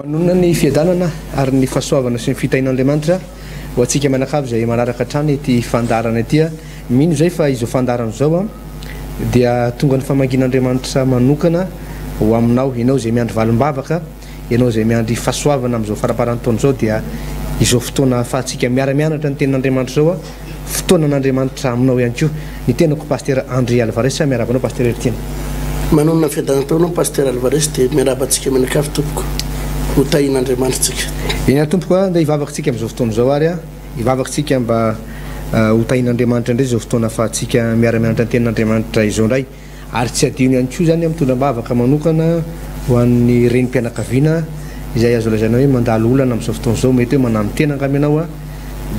Manonona ny fiadanana ary ny fahasoavana sy ny fitahian'Andriamanitra ho antsika mianakavy izay manaraka hatrany ity fandaharana ity. Mino izay fa izao fandaharana izao dia tonga ny famangian'Andriamanitra manokana ho aminao, ianao izay miandry valim-bavaka. Ianao izay miandry fahasoavana amin'izao faramparan'ny taona izao dia izao fotoana ahafahantsika miara-mianatra ny tenin'Andriamanitra izao, fotoanan'Andriamanitra aminao ihany koa. Ny tenako Pasitera André Alvarez, miarahaba anao Pasitera Heritiana. Manonona ny fiadanam-peo anao Pasitera Alvarez dia miarahaba antsika mianakavy tompoko. Ho tahian'Andriamanitra tsika. Eny ary tompoko a, ndeha hivavaka tsika amin'izao fotoana izao ary a, hivavaka tsika mba ho tahian'Andriamanitra indray izao fotoana ahafahantsika miara-mianatra ny tenin'Andriamanitra izao indray. Ary tsy adino ihany koa izany mitondra am-bavaka manokana ho an'ny renim-pianakaviana izay azo lazaina hoe mandalo olana amin'izao fotoana izao, mety hoe manano-tena angamba ianao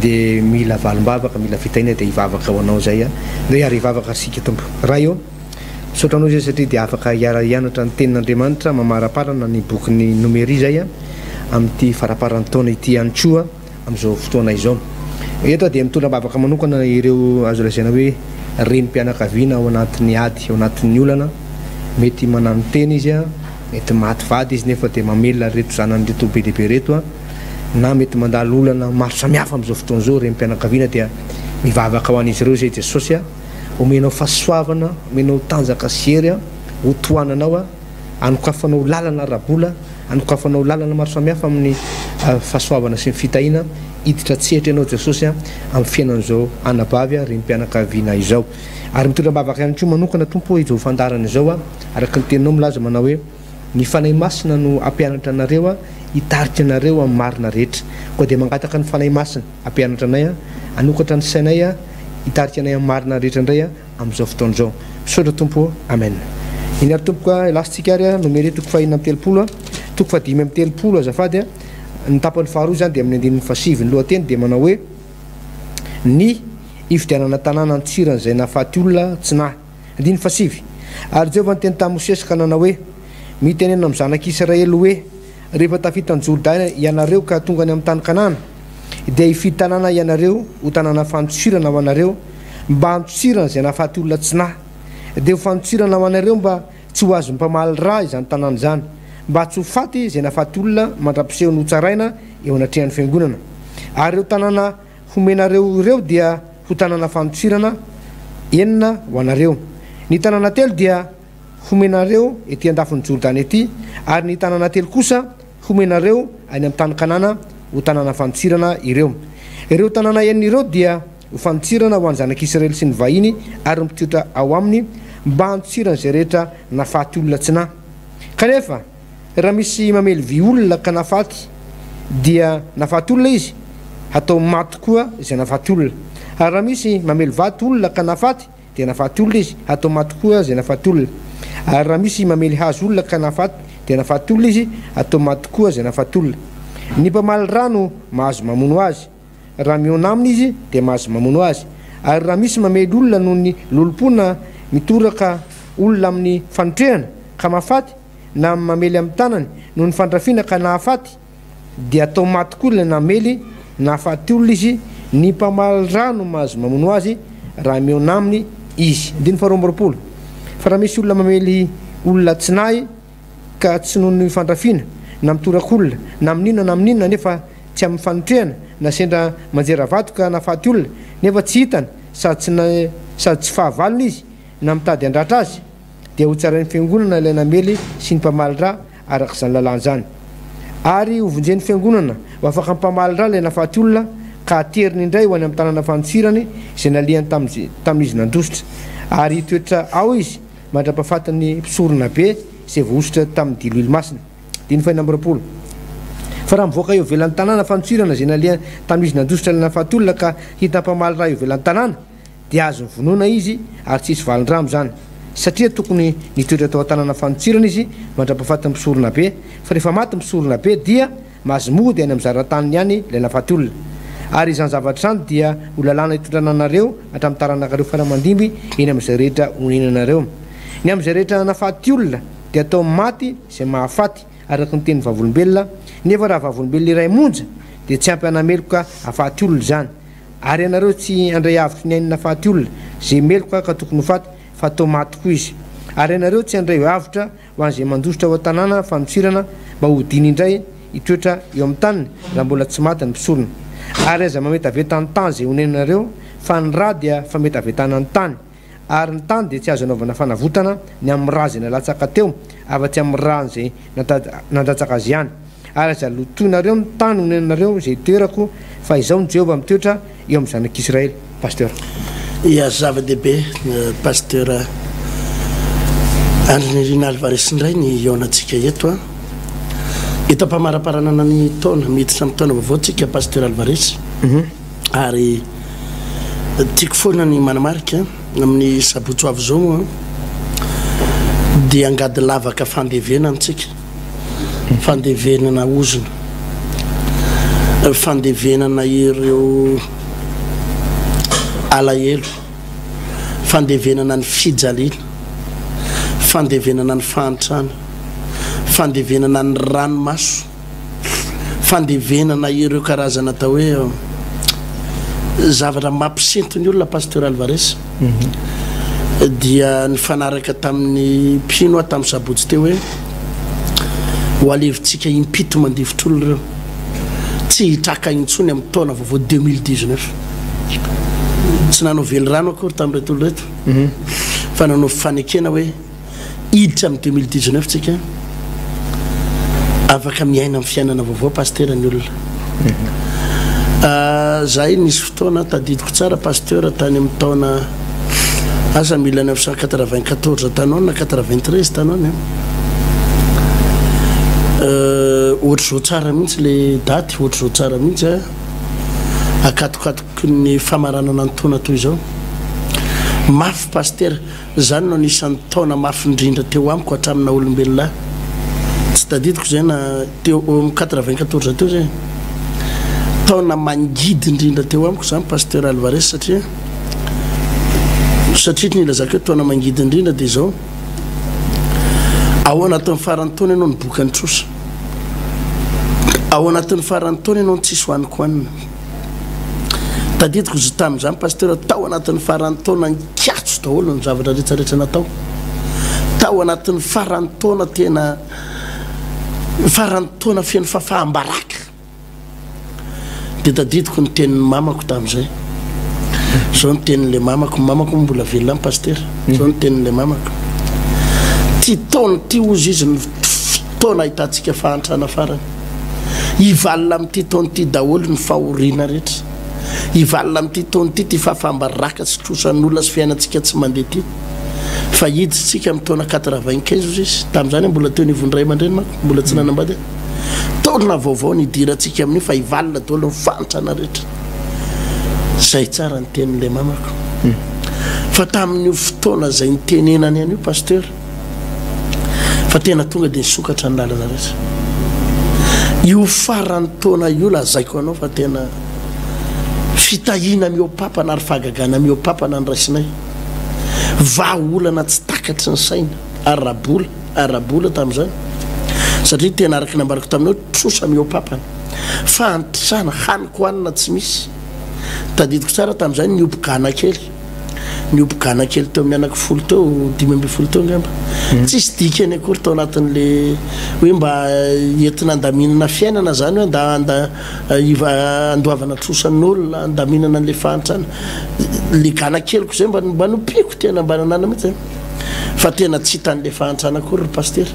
dia mila valim-bavaka, mila fitahiana dia hivavaka ho anao izay. Ndeha ary hivavaka isika Tompo. Ray ô, misaotra Anao izay satria dia afaka hiara-hianatra ny Tenin'Andriamanitra mamaraparana ny bokin'ny Nomery izay amin'ity faraparan'ny taona ity ihany koa. amin'izao fotoana izao. Eto dia mitondra am-bavaka manokana ireo azo lazaina hoe renim-pianakaviana ao anatin'ny ady, ao anatin'ny olana. Mety mananotena izy, mety maty vady izy nefa dia mamelona ireto zanany ireto be dia be ireto, na mety mandalo olana maro samihafa amin'izao fotoana izao renim-pianakaviana dia mivavaka ho an'izy ireo izay Jesosy a, omenao fahasoavana, omenao tanjaka sy hery ho tohananao. Anokafanao lalana ara-bola, anokafanao lalana maro samihafa amin'ny fahasoavana sy ny fitahiana, hiditra an-tsehatra ianao Jesosy amin'ny fiainan'izao anabavy renim-pianakaviana izao. Ary mitondra am-bavaka ihany koa manokana Tompo ô izao fandaharana izao araka ny teninao milaza manao hoe ny Fanahy Masina no hampianatra anareo hitarika anareo amin'ny marina rehetra. Koa dia mangataka ny Fanahy Masina hampianatra anay, hanokatra ny sainay, hitarika anay amin'ny marina rehetra indray. amin'izao fotoana izao. Misaotra Tompo ô. Amen. Iny ary tompoko a, lasintsika ary a, Nomery toko fahenina amby telopolo a, toko fahadimy amby telopolo azafady a, ny tapany faharoa izany dia amin'ny andininy fahasivy. Ny lohateny dia manao hoe Ny hifidianana tanàna an-tsiran'izay nahafaty olona tsy nahy. Andininy fahasivy. Ary Jehovah niteny tamin'i Mosesy ka nanao hoe, Mitenena amin'ny zanak'Israely hoe, Rehefa tafita an'i Jordana ianareo ka tonga any amin'ny tany Kanana, dia hifidy tanàna ianareo ho tanàna fandosirana ho anareo, mba handosirana izay nahafaty olona tsy nahy. Dia ho fandosirana ho anareo mba tsy ho azon'ny mpamaly ra izany tanàna izany, mba tsy ho faty izay nahafaty olona mandra-pisehony hotsaraina eo anatrehan'ny fiangonana. Ary ireo tanàna homenareo ireo dia ho tanàna fandosirana enina ho anareo. Ny tanàna telo dia homenareo ety an-dafin'i Jordana ety, ary ny tanàna telo kosa homenareo any amin'ny tany Kanana ho tanàna fandosirana ireo. Ireo tanàna enina ireo dia ho fandosirana ho an'ny zanak'Israely sy ny vahiny ary ny mpitsotra ao aminy, mba handosirana izay rehetra nahafaty olona tsy nahy. Kanefa, raha misy mamely vy olona ka nahafaty, dia nahafaty olona izy, hatao maty koa izay nahafaty olona. Ary raha misy mamely vato olona ka nahafaty, dia nahafaty olona izy, hatao maty koa izay nahafaty olona. Ary raha misy mamely hazo olona ka nahafaty, dia nahafaty olona izy, hatao maty koa izay nahafaty olona. Ny mpamaly rà no mahazo mamono azy, raha mihaona aminy izy, dia mahazo mamono azy. Ary raha misy mamely olona noho ny lolompo na mitoraka olona amin'ny fanotrehana ka mahafaty, na mamely amin'ny tanany noho ny fandrafiana ka nahafaty, dia atao maty koa ilay namely nahafaty olona izy, ny mpamaly rà no mahazo mamono azy raha mihaona aminy izy. Andininy faharoa amby roapolo. Fa raha misy olona mamely olona tsy nahy ka tsy noho ny fandrafiana, na mitoraka olona, na amin'inona na amin'inona nefa tsy amin'ny fanotrehana, na sendra manjera vato ka nahafaty olona nefa tsy hitany sady tsy sady tsy fahavalony izy na mitady handratra azy, dia hotsarain'ny fiangonana ilay namely sy ny mpamaly rà araka izany lalàna izany. Ary hovonjen'ny fiangonana ho afaka mpamaly rà ilay nahafaty olona ka hateriny indray ho any amin'ny tanàna fandosirany izay nalehany tamin'izy nandositra. Ary hitoetra ao izy mandra-pahafatin'ny mpisoronabe izay voahosotra tamin'ny diloilo masina. Andininy fahenina amby roapolo. Fa raha mivoaka eo ivelan'ny tanàna fandosirana izay nalehany tamin'izy nandositra ilay nahafaty olona ka hita mpamaly rà eo ivelan'ny tanàna, dia azony vonoina izy ary tsy hisy valin-dra amin'izany, satria tokony nitoetra tao an-tanàna fandosirana izy mandra-pahafatin'ny mpisoronabe, fa rehefa maty ny mpisoronabe dia mahazo mody any amin'ny zara-taniny ihany ilay nahafaty olona. Ary izany zavatra izany dia ho lalàna hitondrana anareo hatramin'ny taranakareo fara aman-dimby eny amin'izay rehetra onenanareo. Ny amin'izay rehetra nahafaty olona dia atao maty izay mahafaty, araka ny tenin'ny vavolombelona, nefa raha vavolombelona iray monja dia tsy ampy hanameloka hahafaty olona izany. Ary ianareo tsy handray avotry ny ain'ny nafaty olona, izay meloka ka tokony ho faty, fa hatao maty koa izy. Ary ianareo tsy handray avotra ho an'izay mandositra ao an-tanàna fandosirana, mba hodiany indray hitoetra eo amin'ny taniny, raha mbola tsy maty ny mpisorona. Ary aza mametaveta ny tany izay onenanareo, fa ny ra dia fametavetana ny tany. Ary ny tany dia tsy azo anaovana fanavotana ny amin'ny ra izay nalatsaka teo, afa-tsy amin'ny ran'izay nandatsaka azy ihany. Ary aza lotoinareo ny tany onenanareo izay itoerako, fa Izaho no Jehovah mitoetra eo amin'ny zanak'Israely. Pasteur. Ya, zava-dehibe Pasteur Andry Nirina Alvarez indray ny hihaonantsika eto an. Eto am-pamaraparanana ny taona, miditra amin'ny taona vaovao tsika Pasteur Alvarez. Ary tiako foana ny manamarika amin'ny sabotsy ho avy izao moa dia angady lavaka fandevenana tsika. Fandevenana ozona, fandevenana ireo alahelo, fandevenana ny fijaliana, fandevenana ny fahantrana, fandevenana ny ranomaso. Fandevenana ireo karazana atao hoe zavatra mampisento ny olona Pasteur Alvarez dia nifanaraka tamin'ny mpino aho tamin'ny sabotsy teo hoe ho alevintsika impito mandifotr'olona ireo tsy hitraka intsony amin'ny taona vaovao 2019 tsy nanao velirano akory tamin'ireto olona ireto fa nanao fanekena hoe Hiditra amin'ny 2019 tsika, afaka miaina amin'ny fiainana vaovao Pasitera ny olona. Zahay nisy fotoana tadidiko tsara Pasteur tany amin'ny taona asa 1994 tany na 93 tany any. Ohatr'izao tsara mihitsy le daty, ohatr'izao tsara mihitsy akatokatoky ny famaranana ny taona toy izao. Mafy Pasitera. Izany no anisan'ny taona mafy indrindra teo amiko hatramin'ny naha olombelona ahy. Tsy tadidiko izay na teo eo amin'ny 94 teo izay. Taona mangidy indrindra teo amiko izany Pasteur Alvarez satria satria ny ilazako hoe taona mangidy indrindra dia izao, ao anatin'ny faran'ny taona ianao niboka ny trosa. Ao anatin'ny faran'ny taona ianao no tsisy hohaniko hohanina. Tadidiko izy tamin'izany Pasteur tao anatin'ny faran'ny taona nikatso daholo ny zavatra rehetra rehetra natao. Tao anatin'ny faran'ny taona tena faran'ny taona feno fafaham-baraka. Dia tadidiko ny tenin'ny mamako tamin'izay. Izao ny tenin'ilay mamako, ny mamako moa mbola velona any Pasteur. Izao ny tenin'ilay mamako. Ity taona ity hozy izy no fotoana ahitantsika fahantrana farany. Hivalona amin'ity taona ity daholo ny fahoriana rehetra. Hivalona amin'ity taona ity ity fahafaham-baraka sy trosan'olona sy fiainantsika tsy mandeha ity. Fa hiditra amin'ny taona 95 hozy izy. Tamin'izany aho mbola teo anivon'ny ray aman-dreny manko, mbola tsy nanambady aho. Taona vaovao ny hidirantsika amin'io fa hivalona daholo ny fahantrana rehetra. Izay tsara ny tenin'ilay mamako. Fa tamin'io fotoana izay nitenenany an'io Pasteur, fa tena tonga dia nisokatra ny lalana rehetra. Io faran'ny taona io lazaiko anao fa tena fitahiana mihoa-papana ary fahagagana mihoa-papana ny raisinay. Vahaolana tsy takatry ny saina ary rabola, ara-bola tamin'izany satria tena araka ny nambarako taminao trosa mihoa-papana, fahantrana, haniko hanina tsy misy. Tadidiko tsara tamin'izany niompy gana kely. Niompy gana kely teo amin'ny anaky folo teo, 15 teo angamba. Tsisy dikany akory tao anatin'le hoe mba entina andaminana fiainana zany hoe anda anda iva andoavana trosan'olona, andaminana an'le fahantrana. Le gana keliko zay mba mba nompiako tena mba nanana mihitsy e. Fa tena tsy hitan'le fahantrana akory ry pasitera.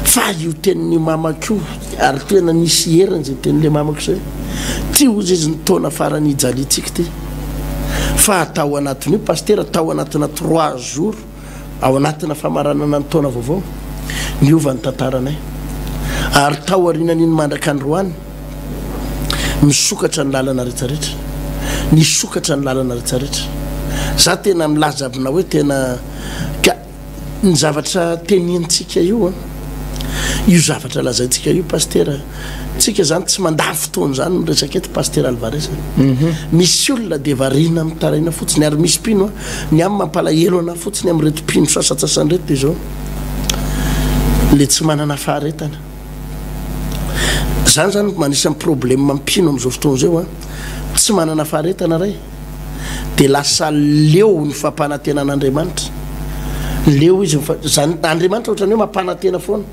Fa io tenin'io mamako io ary tena nisy heriny zay tenin'le mamako zay. Ty hozy izy ny taona farany hijaliantsika ty. Fa tao anatin'io pasitera, tao anatina trois jours, ao anatina famaranana ny taona vaovao, niova ny tantaranay. Ary tao aorianan'iny mandraka androany, nisokatra ny lalana rehetrarehetra. Nisokatra ny lalana rehetrarehetra. Za tena milaza aminao hoe tena ka Ny zavatra tenenintsika io an, io zavatra lazaintsika io Pasitera, tsika zany tsy mandany fotoana zany miresaka eto Pasitera Alvarez a. Misy olona dia variana mitaraina fotsiny ary misy mpino an, ny ahy mampalahelo anah fotsiny amin'ireto mpino sasantsasany ireto dia izao, le tsy manana faharetana. Zany zany anisan'ny problème mpino amin'izao fotoana izao an, tsy manana faharetana ray. dia lasa leo ny fampanantenan'Andriamanitra. Leo izy ny fa, zany Andriamanitra ohatran'ny hoe mampanantena foana.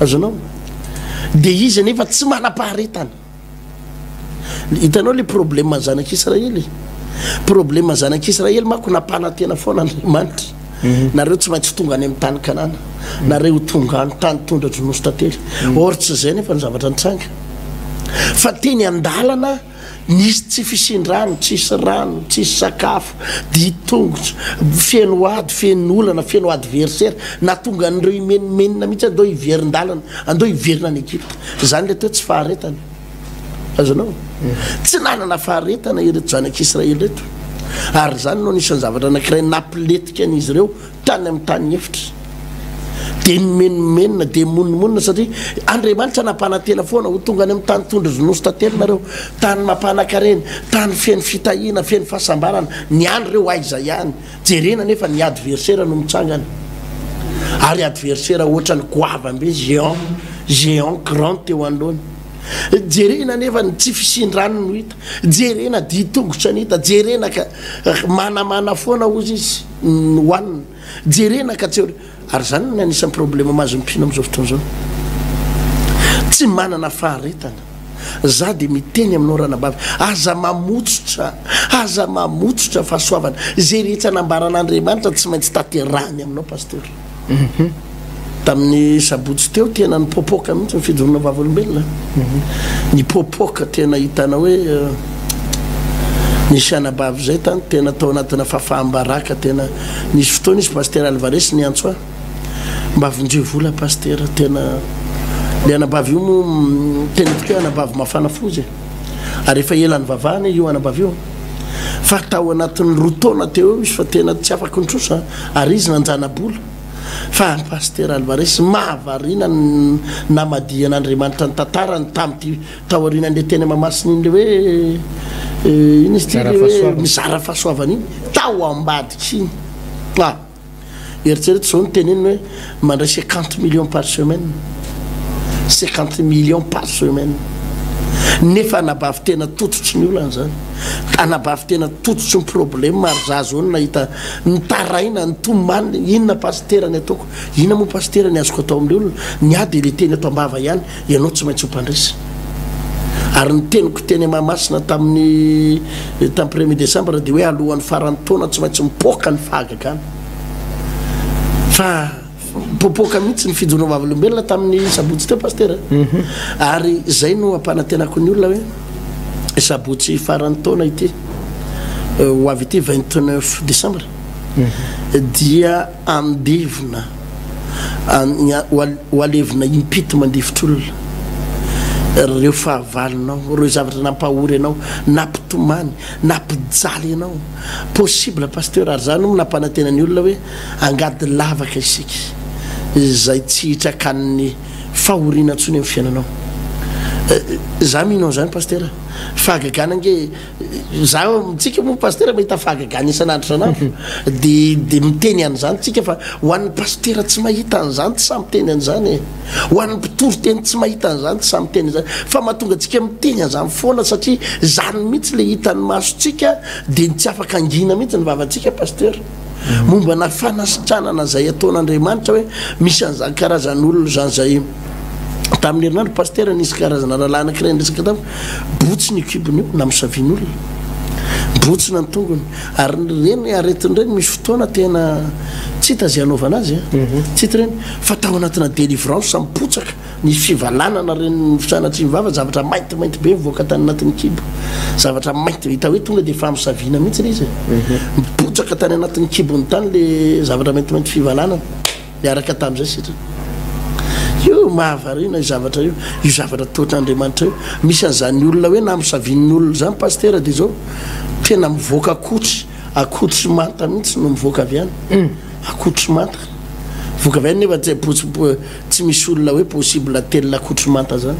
Azonao? Dia izy anefa tsy manam-paharetana. Hitanao le problème zanak'Israely? Problème zanak'Israely manko nampanantena foana Andriamanitra. Mhm. Nareo tsy maintsy tonga any amin'ny tany Kanana. Mhm. Nareo ho tonga any tany tondra-dronono sy tantely. Mhm. Or tsy izay nefa ny zavatra nitranga. Fa teny an-dalana Nisy tsy fisian-drano, tsisy rano, tsisy sakafo, dia tongotra, feno ady, feno olana, feno adversaire, nahatonga an'ireo himenomenona mihitsy andao hiverin-dalana, andao hiverina any Egypta. Izany ilay atao hoe tsy faharetana. Azonao? Tsy nanana faharetana ireto zanak'Israely ireto. Ary izany no anisan'ny zavatra anankiray nampilentika an'izy ireo tany amin'ny tany efitra. Dia nimenomenona, dia monomonona satria Andriamanitra nampanantena foana ho tonga any amin'ny tany tondro ronono sy tantely nareo, tany mampanan-karena, tany feno fitahiana, feno fahasambarana. Ny any ireo aiza ihany. Jerena nefa ny adversaire no mitsangana. Ary adversaire ohatran'ny goavam-be, géant, géant grand teo anoloany. Jerena nefa ny tsy fisian-drano no hita. Jerena dian-tongotra ny hita. Jerena ka manamana foana hozy izy. ny hohanina. Jerena ka tsy ary izany no anisan'ny problema mahazo ny mpino amin'izao fotoana izao. Tsy manana faharetana. Za dia miteny aminao ranabavy, aza mamotsotra, aza mamotsotra fahasoavana. Izay rehetra nambaran'Andriamanitra tsy maintsy tanterahiny aminao Pasteur. Tamin'ny sabotsy teo tena nipoapoaka mihitsy ny fijoroana vavolombelona. Nipoapoaka tena hitanao hoe nisy anabavy izay tany tena tao anatina fahafaham-baraka tena nisy fotoana izy Pasitera Alvarez niantso ahy mba vonjeo vola Pasitera tena le anabavy io moa tena tokoa hoe anabavy mafana fo izy e. Ary efa ela nivavahana io anabavy io fa tao anatin'ny roa taona teo eo izy fa tena tsy afaka nitrosa ary izy nanjana-bola. Fa Pasitera Alvarez, mahavariana ny namadihan'Andriamanitra ny tantarany tamin'ity taorianan'ilay teny Mahamasina iny ilay hoe inona izy ity ilay hoe mizara fahasoavana iny, tao ambadika iny. Ah! Eritrereto izao ny teneniny hoe mandray 50 millions par semaine. 50 millions par semaine. Nefa anabavy tena tototry ny olana izany. Anabavy tena tototry ny problème ary za zao no nahita Nitaraina, nitomany, inona pasitera ny ataoko? Inona moa pasitera ny azoko atao amin'ilay olona? Ny ahy dia ilay teny ato am-bava ihany, ianao tsy maintsy ho mpandresy. Ary ny teniko teny Mahamasina tamin'ny tamin'ny premier décembre dia hoe alohan'ny faran'ny taona tsy maintsy mipoaka ny fahagagana. Fa Mipoapoaka mihitsy ny fijoroana vavolombelona tamin'ny sabotsy teo Pasitera. Mhm. Ary izay no ampanantenako ny olona hoe sabotsy faran'ny taona ity euh, ho avy ity 29 décembre mhm. dia andevina ho alevina impito mandifotr'olona ireo fahavalonao, ireo zavatra nampahory anao, nampitomany, nampijaly anao. Possible Pasteur, ary za no nampanantena ny olona hoe Angady lavaka isika izay tsy hitrakan'ny fahoriana intsony amin'ny fiainanao. Za mino an'izany Pasitera. Fahagagana ange, za tsika moa Pasitera mahita fahagagana isan'andro isan'andro de de miteny an'izany tsika fa ho an'ny Pasitera tsy mahita an'izany tsy sahy miteny an'izany e. Ho an'ny mpitory teny tsy mahita an'izany tsy sahy miteny an'izany. Fa mahatonga antsika miteny an'izany foana satria zany mihitsy le hitan'ny masontsika de tsy afaka angina mihitsy ny vavantsika Pasitera. Mombana fanasitranana izay ataon'Andriamanitra hoe misy an'izany karazan'olona izany izay tamin'ny herinandro pasitera nisy karazana rahalahy anankiray niresaka tamiko botsina io kibony io namosavian'olona botsina ny tongony ary ireny aretina ireny misy fotoana tena tsy hita izay hanaovana azy a mhm. tsy hita ireny fa tao anatina délivrance mipotsaka Ny fivalanana reny sanatria ny vava, zavatra maintimainty be mivoaka tany anatin'ny kibo. Zavatra mainty, hita hoe tonga dia famosaviana mihitsy ilay izy e. Mipotsaka tany anatin'ny kibony tany le zavatra maintimainty fivalanana, niaraka tamin'izay sitrana. Io mahavariana io zavatra io, io zavatra toetr'Andriamanitra io. Misy an'izany olona hoe namosavian'ny olona izany pasitera dia izao, tena mivoaka akotry, akotry manta mihitsy no mivoaka avy any. Akotry manta. Mivoaka avy any nefa tsy Tsy misy olona hoe possible atelina akotry manta zany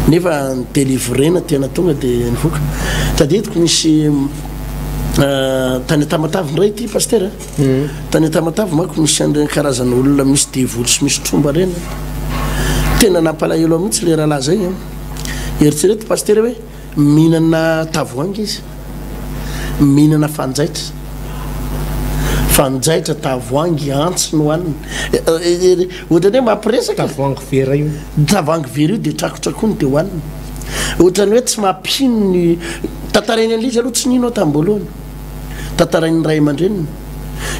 nefa ny delivrena tena tonga de nivoaka. Tadidiko nisy tany Tamatave indray ity Pasitera a. Mhm. Tany Tamatave manko misy an'ireny karazana olona misy devoly sy misy tromba ireny. Tena nampalahelo ahy mihitsy le rahalahy zay a. Eritrereto Pasitera hoe mihinana tavoahangy izy, mihinana fanjaitra. Fanjaitra, tavoahangy, antsy no hanina. Ohatran'ny hoe mampiresaka. Tavoahangy vera io. Tavoahangy vera io dia trakotrakoiny dia hohanina. Ohatran'ny hoe tsy mampino ny tantarainy an'ilay izy aloha tsy nino aho tamin'ny voalohany. Tantarain'ny ray aman-dreniny.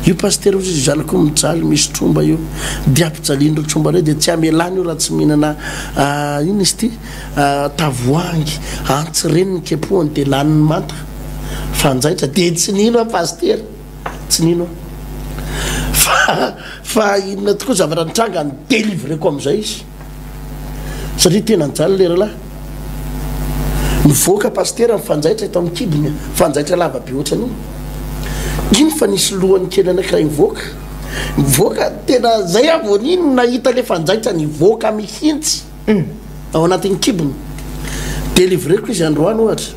Io pasitera hozy izy zanako io mijaly misy tromba io. Dia ampijalian'ireo tromba ireo dia tsy amelany io raha tsy mihinana inona izy ity? Tavoahangy, antsy ireny ny kepohany dia laniny manta. Fanjaitra dia tsy nino aho pasitera. Tsy nino aho. Fa fa inona tokoa zavatra nitranga ny delivreko amin'izay izy. Satria tena nijaly ilay rahalahy. Nivoaka pasitera ny fanjaitra eto amin'ny kibony, fanjaitra lava be ohatran'iny. Iny fa nisy lohany kely anankiray nivoaka. Nivoaka tena zay aho vao nino nahita ilay fanjaitra nivoaka mihitsy. Ao anatin'ny kibony. Delivreko izy androany ohatra.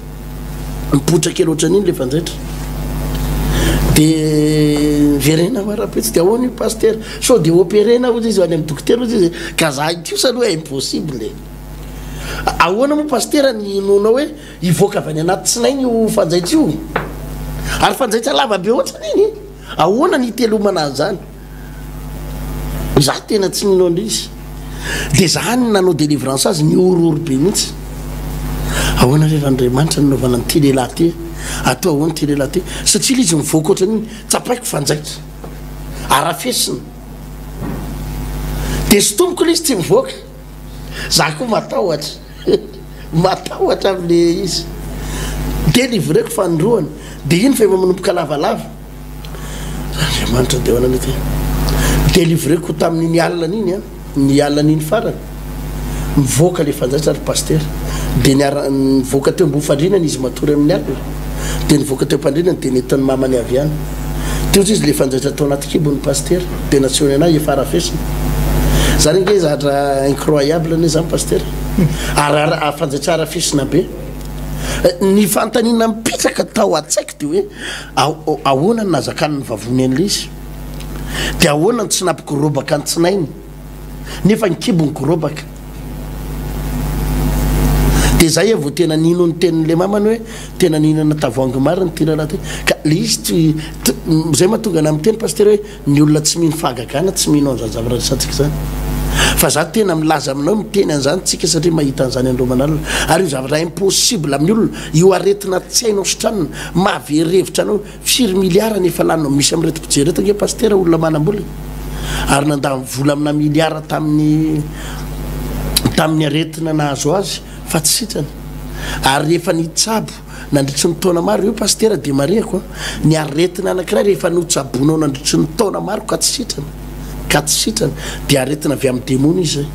Mipoitra kely ohatran'iny le fanjaitra. De miverena hoa rahampitso de ahoana io pasitera? Sao de operena hozy izy any amin'ny dokotera hozy izy. Ka za kosa aloha impossible e. Ahoana moa pasitera ny inoanao hoe hivoaka avy any anaty tsinainy io fanjaitra io? Ary fanjaitra lava be ohatran'iny e. Ahoana ny hitelomana an'izany? Za tena tsy nino an'izy. De za ny nanao délivrance azy nihorohoro be mihitsy. Ahoana re Randriamanitra no nanaovana an'ity lehilahy ity? Atao ahoana ity lehilahy ity? Satria ilay izy mivoaka ohatran'iny, tsapaiko fanjaitra. Arafesina. De sintomiko ilay izy tsy mivoaka. Za koa matahotra. Matahotra amin'ilay izy. Délivreko fanindroany. De iny fa efa manomboka lavalava. Andriamanitra dia manana ity. Delivreko tamin'iny alina iny an, ny alina iny farany. Mivoaka le fanjaitra ry pasitera. Dia niara nivoaka teo ambony fandrinana izy matory amin'ny alina. Dia nivoaka teo am-pandrinana dia nentin'ny mamany avy any. Teo izy le fanjaitra tao anaty kibony pasitera. Dia nasehony anah efa arafesina. Zany ange zavatra incroyable anie zany pasitera. Ary ary fanjaitra arafesina be. Ny fanontaniana mipetraka tao an-tsaiko dia hoe Ahoana no nahazakany ny vavony an'ilay izy? Dia ahoana no tsy nampigorobaka ny tsinainy nefa ny kibony gorobaka? Dia zay aho vao tena nino ny tenin'ilay mamany hoe tena nihinana tavoahangy marina ity rahalahy ity. Ka ilay izy tsy, zay mahatonga anah miteny Pasitera hoe Ny olona tsy mino fahagagana tsy mino an'izany zavatra resahantsika izany. Fa za tena milaza aminao miteny an'izany tsika satria mahita an'izany andro aman'alina. Ary io zavatra impossible amin'ny olona, io aretina tsy hainao sitranina, mahavery hevitra anao, firy milliards ny efa laninao, misy amin'ireto mpijery ireto ange pasitera olona manam-bola e. Ary nandany vola amina milliards tamin'ny tamin'ny aretina nahazo azy fa tsy sitrana. Ary rehefa nitsabo Nandritry ny taona maro, io Pasitera dia marihako an, ny aretina anankiray rehefa notsaboinao nandritry ny taona maro ka tsy sitrana, ka tsy sitrana, dia aretina avy amin'ny demony izy izay.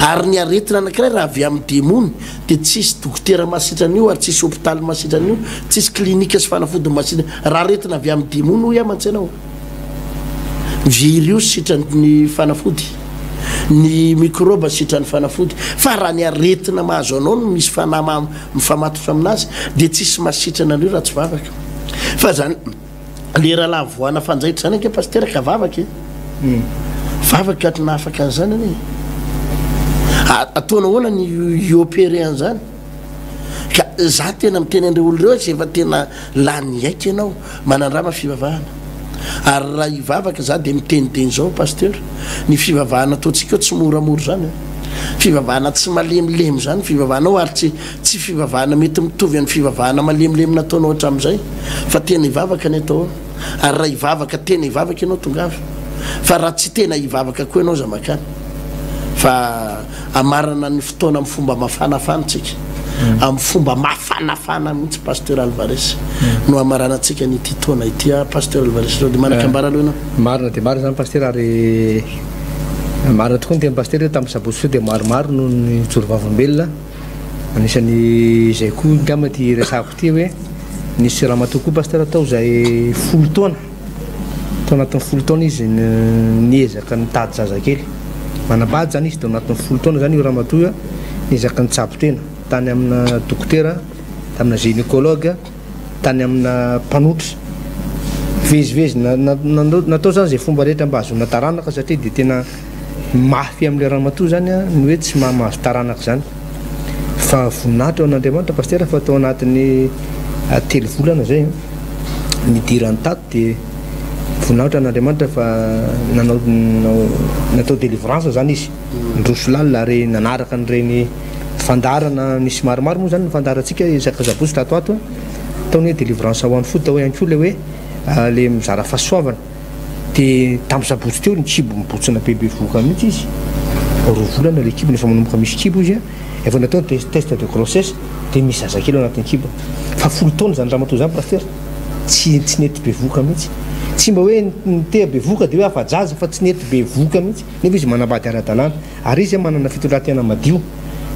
Ary ny aretina anankiray raha avy amin'ny demony dia tsisy dokotera mahasitrana io ary tsisy hopitaly mahasitrana io, tsisy klinika sy fanafody mahasitrana, raha aretina avy amin'ny demony hoy aho mantsy ianao. Virus sitran'ny fanafody, ny mikrôba sitran'ny fanafody, fa raha ny aretina mahazo anao no misy fanahy mifamatotra aminazy dia tsisy mahasitrana an'io raha tsy vavaka. Fa zany le rahalahy voana fanjaitra zany ange pasitera ka vavaka e. Vavaka no nahafaka an'izany anie. Ataonao ahoana ny hi-opérer an'izany? Ka za tena miteny an'ireo olona ireo izay efa tena lany aiky ianao, manandrama fivavahana. Ary raha hivavaka za dia miteniteny izao Pasteur, ny fivavahana ataontsika eo tsy moramora izany an. Fivavahana tsy malemilemy izany ny fivavahanao ary tsy tsy fivavahana mety mitovy amin'ny fivavahana malemilemy nataonao hatramin'izay fa tena hivavaka ny atao ao. Ary raha hivavaka tena hivavaka ianao tongava. Fa raha tsy tena hivavaka koa ianao aza makany. Fa Hamarana ny fotoana amin'ny fomba mafanafana tsika. Amin'ny fomba mafanafana mihitsy Pasteur Alvarez no hamaranantsika an'ity taona ity. Ah, Pasteur Alvarez, sao dia manan-kambara aloha ianao? Marina dia marina izany Pasteur ary marina tokoa ny tenin'i Pasteur hoe tamin'ny sabotsy teo dia maromaro no nijoro vavolombelona. Anisan'ny izay koa angamba ity resahako ity hoe nisy ramatoa koa Pasteur tao izay folo taona. Tao anatin'ny folo taona izy niezaka nitady zazakely. Manambady izany izy tao anatin'ny folo taona izany io ramatoa io niezaka nitsabo tena tany amina dokotera, tamina gynécologue, tany amina mpanotra. Nivezivezy natao izany izay fomba rehetra mba hahazoana taranaka satria dia tena mafy amin'ilay ramatoa izany ny hoe tsy mahazo taranaka izany. Fa voninahitra ho an'Andriamanitra Pasitera fa tao anatin'ny telo volana izay nidirany tato dia. Voninahitra an'Andriamanitra fa nanao natao délivrance zany izy. Niroso lalina ary nanaraka an'ireny fandaharana nisy maromaro moa zany ny fandaharantsika isaka sabotsy tato ato. Tao ny hoe délivrance ho an'ny fo, tao ihany koa ilay hoe ilay mizara fahasoavana. Dia tamin'ny sabotsy teo ny kibo mibontsina be bevohoka mihitsy izy. 2 volana ilay kibony efa manomboka misy kibo izy. Efa natao ny test de grossesse dia misy zazakely ao anatin'ny kibo. Fa 10 taona izany ramatoa izany pasitera. Tsy tsy nety bevohoka mihitsy. Tsy mba hoe niteha bevohoka dia hoe afa-jaza fa tsy nety bevohoka mihitsy. Nefa izy manambady ara-dalàna. Ary izy manana fitondran-tena madio.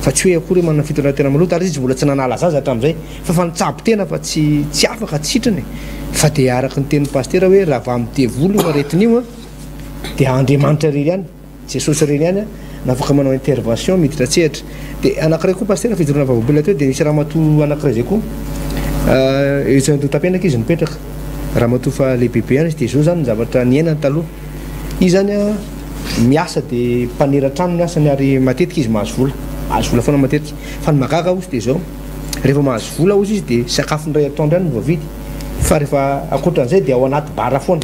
Fa tsy hoe akory hoe manana fitondran-tena maloto ary izy mbola tsy nanala zaza hatramin'izay. Fa efa nitsabo tena fa tsy tsy afaka, tsy sitrana e. Fa dia araka ny tenin'ny pasitera hoe raha avy amin'ny devoly io aretina io an, dia Andriamanitra irery ihany. Jesosy irery ihany no afaka manao intervention miditra an-tsehatra. Dia anankiray koa Pasitera fijoroana vavolombelona teo dia nisy ramatoa anankiray izay koa etsy Andohatapenaka izy mipetraka. Ramatoa fa lehibebe ihany izy dia izao izany ny zavatra niainany taloha. Izy izany miasa dia mpanera trano ny asany ary matetika izy mahazo vola. Mahazo vola foana matetika. Fa ny mahagaga hozy dia izao, rehefa mahazo vola hozy izy dia sakafo indray atoandro ihany no voavidy fa rehefa ankoatran'izay dia ao anaty bara foana.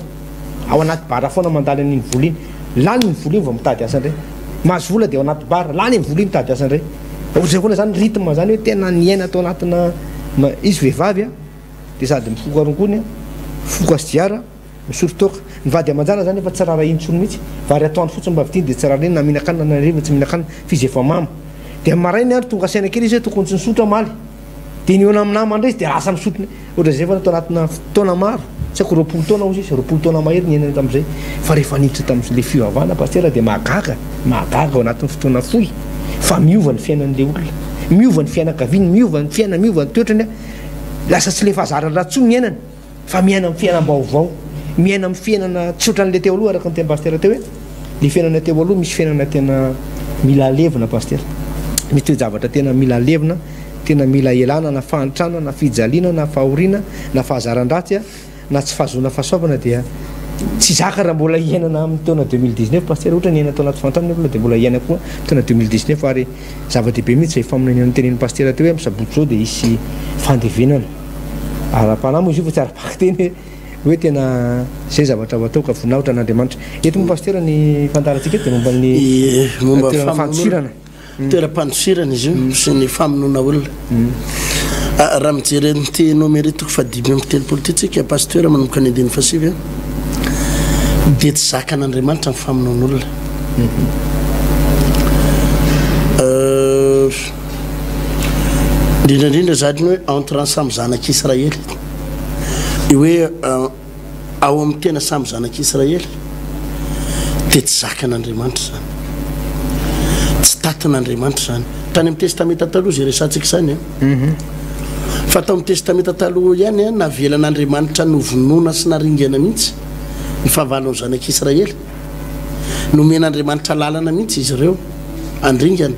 Ao anaty bar foana mandany an'iny vola iny. Lany iny vola iny vao mitady asa indray. Mahazo vola dia ao anaty bar, lany iny vola iny mitady asa indray. Ohatr'izay foana izany rythme izany hoe tena niaina tao anatina izy vehivavy a, dia sady mifoka rongony a, mifoka sigara, misotro toaka. Ny vady aman-janany izany efa tsy raharahiany intsony mihitsy. Vary atoandro fotsiny mba vidiany dia tsy raharahiany na mihinan-kanina na hariva tsy mihinan-kanina fa izy efa mamo. Dia maraina ary tonga saina kely izy hoe tokony tsy nisotro aho omaly. Dia nihaona amin'ny namany indray izy dia lasa misotro indray. Ohatran'izay foana tao anatina fotoana maro, tsy haiko 20 taona hozy izy, 20 taona mahery niainany tamin'izay. Fa rehefa niditra tamin'ilay fivavahana pasitera dia mahagaga, mahagaga ao anatin'ny fotoana fohy fa miova ny fiainan'ilay olona. Miova ny fianakaviany, miova ny fiainany, miova ny toetrany, lasa tsy ilay fahazaran-dratsy intsony ny iainany. Fa miaina amin'ny fiainam-baovao, miaina amin'ny fiainana tsy ohatran'ilay teo aloha araka ny tenin'i Pasitera teo hoe ilay fiainana teo aloha misy fiainana tena mila alevina Pasitera. Misy toe-javatra tena mila alevina, tena mila elana na fahantrana na fijaliana na fahoriana na fahazaran-dratsy na tsy fahazoana fahasoavana dia tsy zaka raha mbola hiainana amin'ny taona 2019 Pasitera, ohatra niaina tao anaty fahantrana ny olona dia mbola hiaina koa taona 2019 ary zava-dehibe mihitsy izay faminaniana notenenin'i Pasitera teo hoe amin'ny sabotsy izao dia hisy fandevenana. Ara-panahy moa izy io fa tsy ara-bakiteny hoe tena izay zavatra ho atao ka voninahitra an'Andriamanitra. Eto moa Pasitera ny fandaharantsika eto dia momba ny momba toerana fandosirana. Toeram-pandosirana izy io sy ny famonoana olona. Raha mijery an'ity Nomery toko faha-35 ity tsika Pasitera manomboka ny andininy fahasivy dia tsy zakan'Andriamanitra ny famonoan'olona. Indrindra indrindra izany hoe entre ny samy zanak'Israely. Io hoe ao amin'ny tena samy zanak'Israely dia tsy zakan'Andriamanitra izany. Tsy tatin'Andriamanitra izany. Tany amin'ny Testamenta Taloha izay resahantsika izany an. Mhm. Fa tao amin'ny Testamenta Taloha ihany an, navelan'Andriamanitra novonoina sy naringana mihitsy ny fahavalon'ny zanak'Israely. Nomen'Andriamanitra lalana mihitsy izy ireo handringana.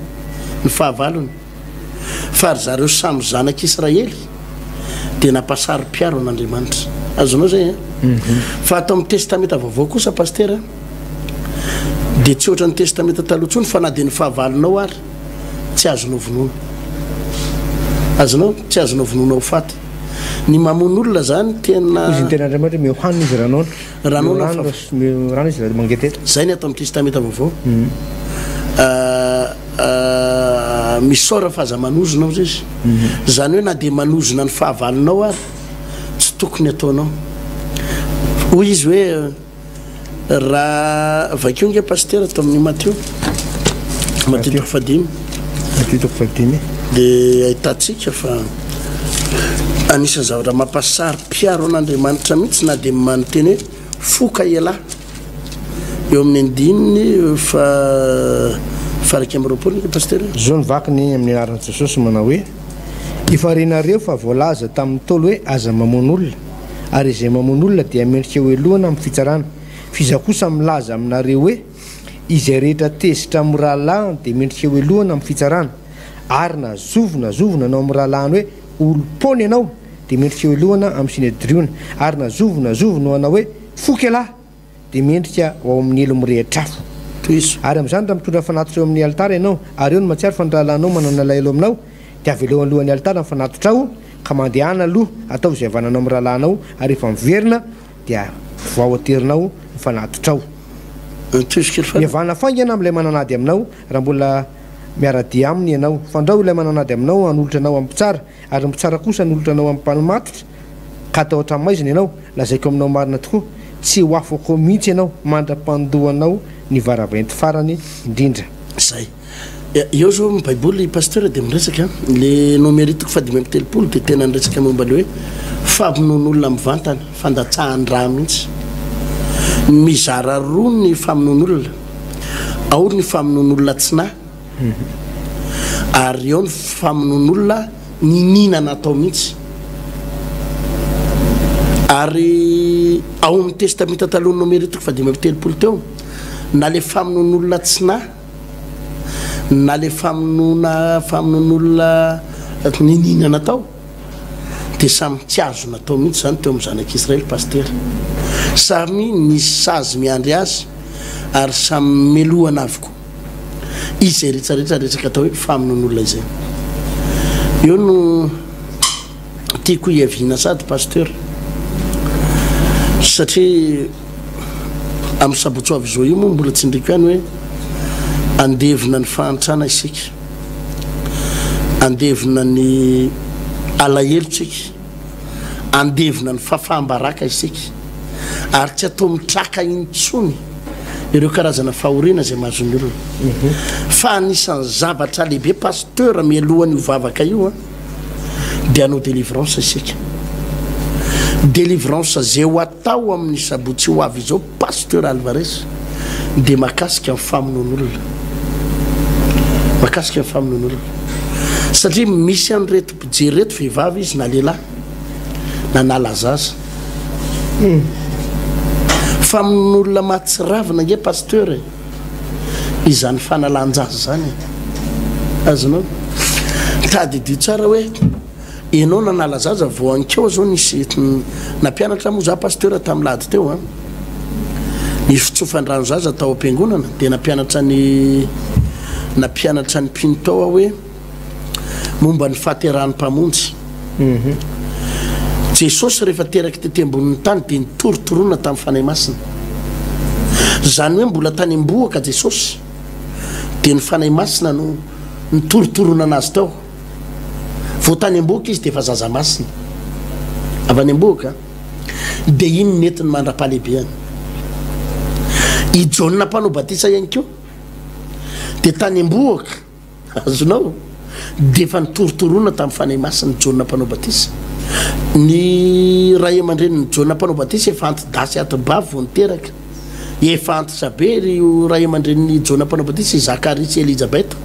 ny fahavalony, fa ry zareo samy zanak' Israely dia nampasaro-piaro an' Andriamanitra. Azonao izay an? Fa ato amin'ny Testamenta Vaovao kosa, Pasitera, dia tsy ohatran'ny Testamenta Taloha intsony fa na dia ny fahavalonao ary tsy azonao vonoina. Azonao? Tsy azonao vonoina ho faty. Ny mamono olona izany tena. Hoy izy ny tenin'Andriamanitra hoe, Omeo hanina izy raha noana. Ranoana fa. Rano izy raha mangetaheta. Zay ny ato amin'ny Testamenta Vaovao. Misaora fa aza manozona hozy izy. Izany hoe na dia manozona ny fahavalonao ary tsy tokony ataonao. Hoy izy hoe raha vakio nge pasitera ato amin'ny Matio. Matio toko fahadimy. Matio toko fahadimy. Dia ahitantsika fa Anisan'ny zavatra mampasaro-piaro an'Andriamanitra mihitsy na dia manonteny hoe foka ialahy. Eo amin'ny andininy faha-21 nge Pasitera. Izao ny vakiny amin'ny anaran'i Jesosy manao hoe, Efa renareo fa voalaza tamin'ny Ntaolo hoe aza mamono olona, ary izay mamono olona dia mendrika hohelohana amin'ny fitsarana. F'izaho kosa milaza aminareo hoe, izay rehetra tezitra amin'ny rahalahiny dia mendrika hohelohana amin'ny fitsarana. Ary na zovy na zovy nanao amin'ny rahalahiny hoe, Olom-poana ianao, dia mendrika hohelohana amin'ny Synedriona. Ary na zovy na zovy no hanao hoe, Foky ialahy, dia mendrika ho ao amin'ny helo mirehitra afo. Tohizo. Ary amin'izany, raha mitondra fanatitra eo amin'ny alitara ianao, ary eo no mahatsiaro fa ny rahalahinao manana alahelo aminao, dia avelao alohan'ny alitara ny fanatitrao, ka mandehana aloha, ataovy izay havananao amin'ny rahalahinao, ary rehefa miverina, dia. vao aterinao ny fanatitrao. Tohizo kely farany. Mihavàna faingana amin'ilay manana ady aminao, raha mbola miara-dia aminy ianao. Fandrao ilay manana ady aminao hanolotra anao amin'ny mpitsara, ary ny mpitsara kosa hanolotra anao amin'ny mpamatotra, ka hatao an-tranomaizina ianao. Lazaiko aminao marina tokoa, tsy ho afaka ao mihitsy ianao mandra-pandoanao ny varaventy farany indrindra. Izay. Eo zao ny baiboly pasteur dia miresaka le nomery toko faha 35 dia tena niresaka momba le hoe famonoan'olona mivantana, fandatsahan-drà mihitsy. Mizara roa ny famonoan'olona, ao ny famonoan'olona tsy nahy ary eo ny famonoan'olona niniana natao mihitsy. Ary ao amin'ny testamenta taloha nomery toko faha 35 teo na le famonoan'olona tsy nahy na le famonoana famonoan'olona niniana natao dia samy tsy azo natao mihitsy izany teo amin'ny zanak'Israely Pasitera. Samy nisy sazy miandry azy ary samy melohana avokoa izay rehetrarehetra resaka atao hoe famonoan'olona izay. Eo no tiako hiaviana sady Pasteur satria amin'ny sabotsy ho avy izao io moa mbola tsindriko ihany hoe andevona ny fahantrana isika, andevona ny alahelo tsika, andevona ny fahafaham-baraka isika ary tsy atao mitraka intsony ireo karazana fahoriana izay mahazo ny olona. Fa anisan'ny zavatra lehibe Pasteur mialohan'io vavaka io an, dia hanao délivrance isika. Délivrance izay ho atao amin'ny sabotsy ho avy izao Pasteur Alvarez dia mahakasika ny famonoan'olona. Mahakasika ny famonoan'olona. Satria misy an'ireto mpijery ireto vehivavy izy na lehilahy nanala zaza. Hmm. Famonoan'olona mahatsiravina ange Pasteur e. Izany fanalan-jaza izany e. Azonao? Tadidio tsara hoe Enao nanala zaza vao ankeo zao nisy nampianatra moa za pasteur tam lahady teo an nisy fitsofan-drano zaza tao am-piangonana dia nampianatra ny nampianatra ny mpino tao aho hoe momba ny fahaterahan'ny mpamonjy mhm. Jesosy rehefa teraky tety ambonin'ny tany dia nitorotorona tamin'ny fanahy masina zany hoe mbola tany am-bohoka Jesosy dia ny fanahy masina no nitorotorona anazy tao Vao tany am-bohoka izy dia efa zaza masina. Avy any am-bohoka dia iny nentiny mandra-pahalehibeany. I Jaona mpanao batisa ihany koa dia tany am-bohoka, azonao, dia efa nitorotoroana tamin'ny Fanahy Masina Jaona mpanao batisa. Ny ray aman-drenin'i Jaona mpanao batisa efa anti-dahy sy anti-bavy vao niteraka. Efa antitra be ry ray aman-drenin'i Jaona Mpanao Batisa, i Zakaria sy Elizabeta.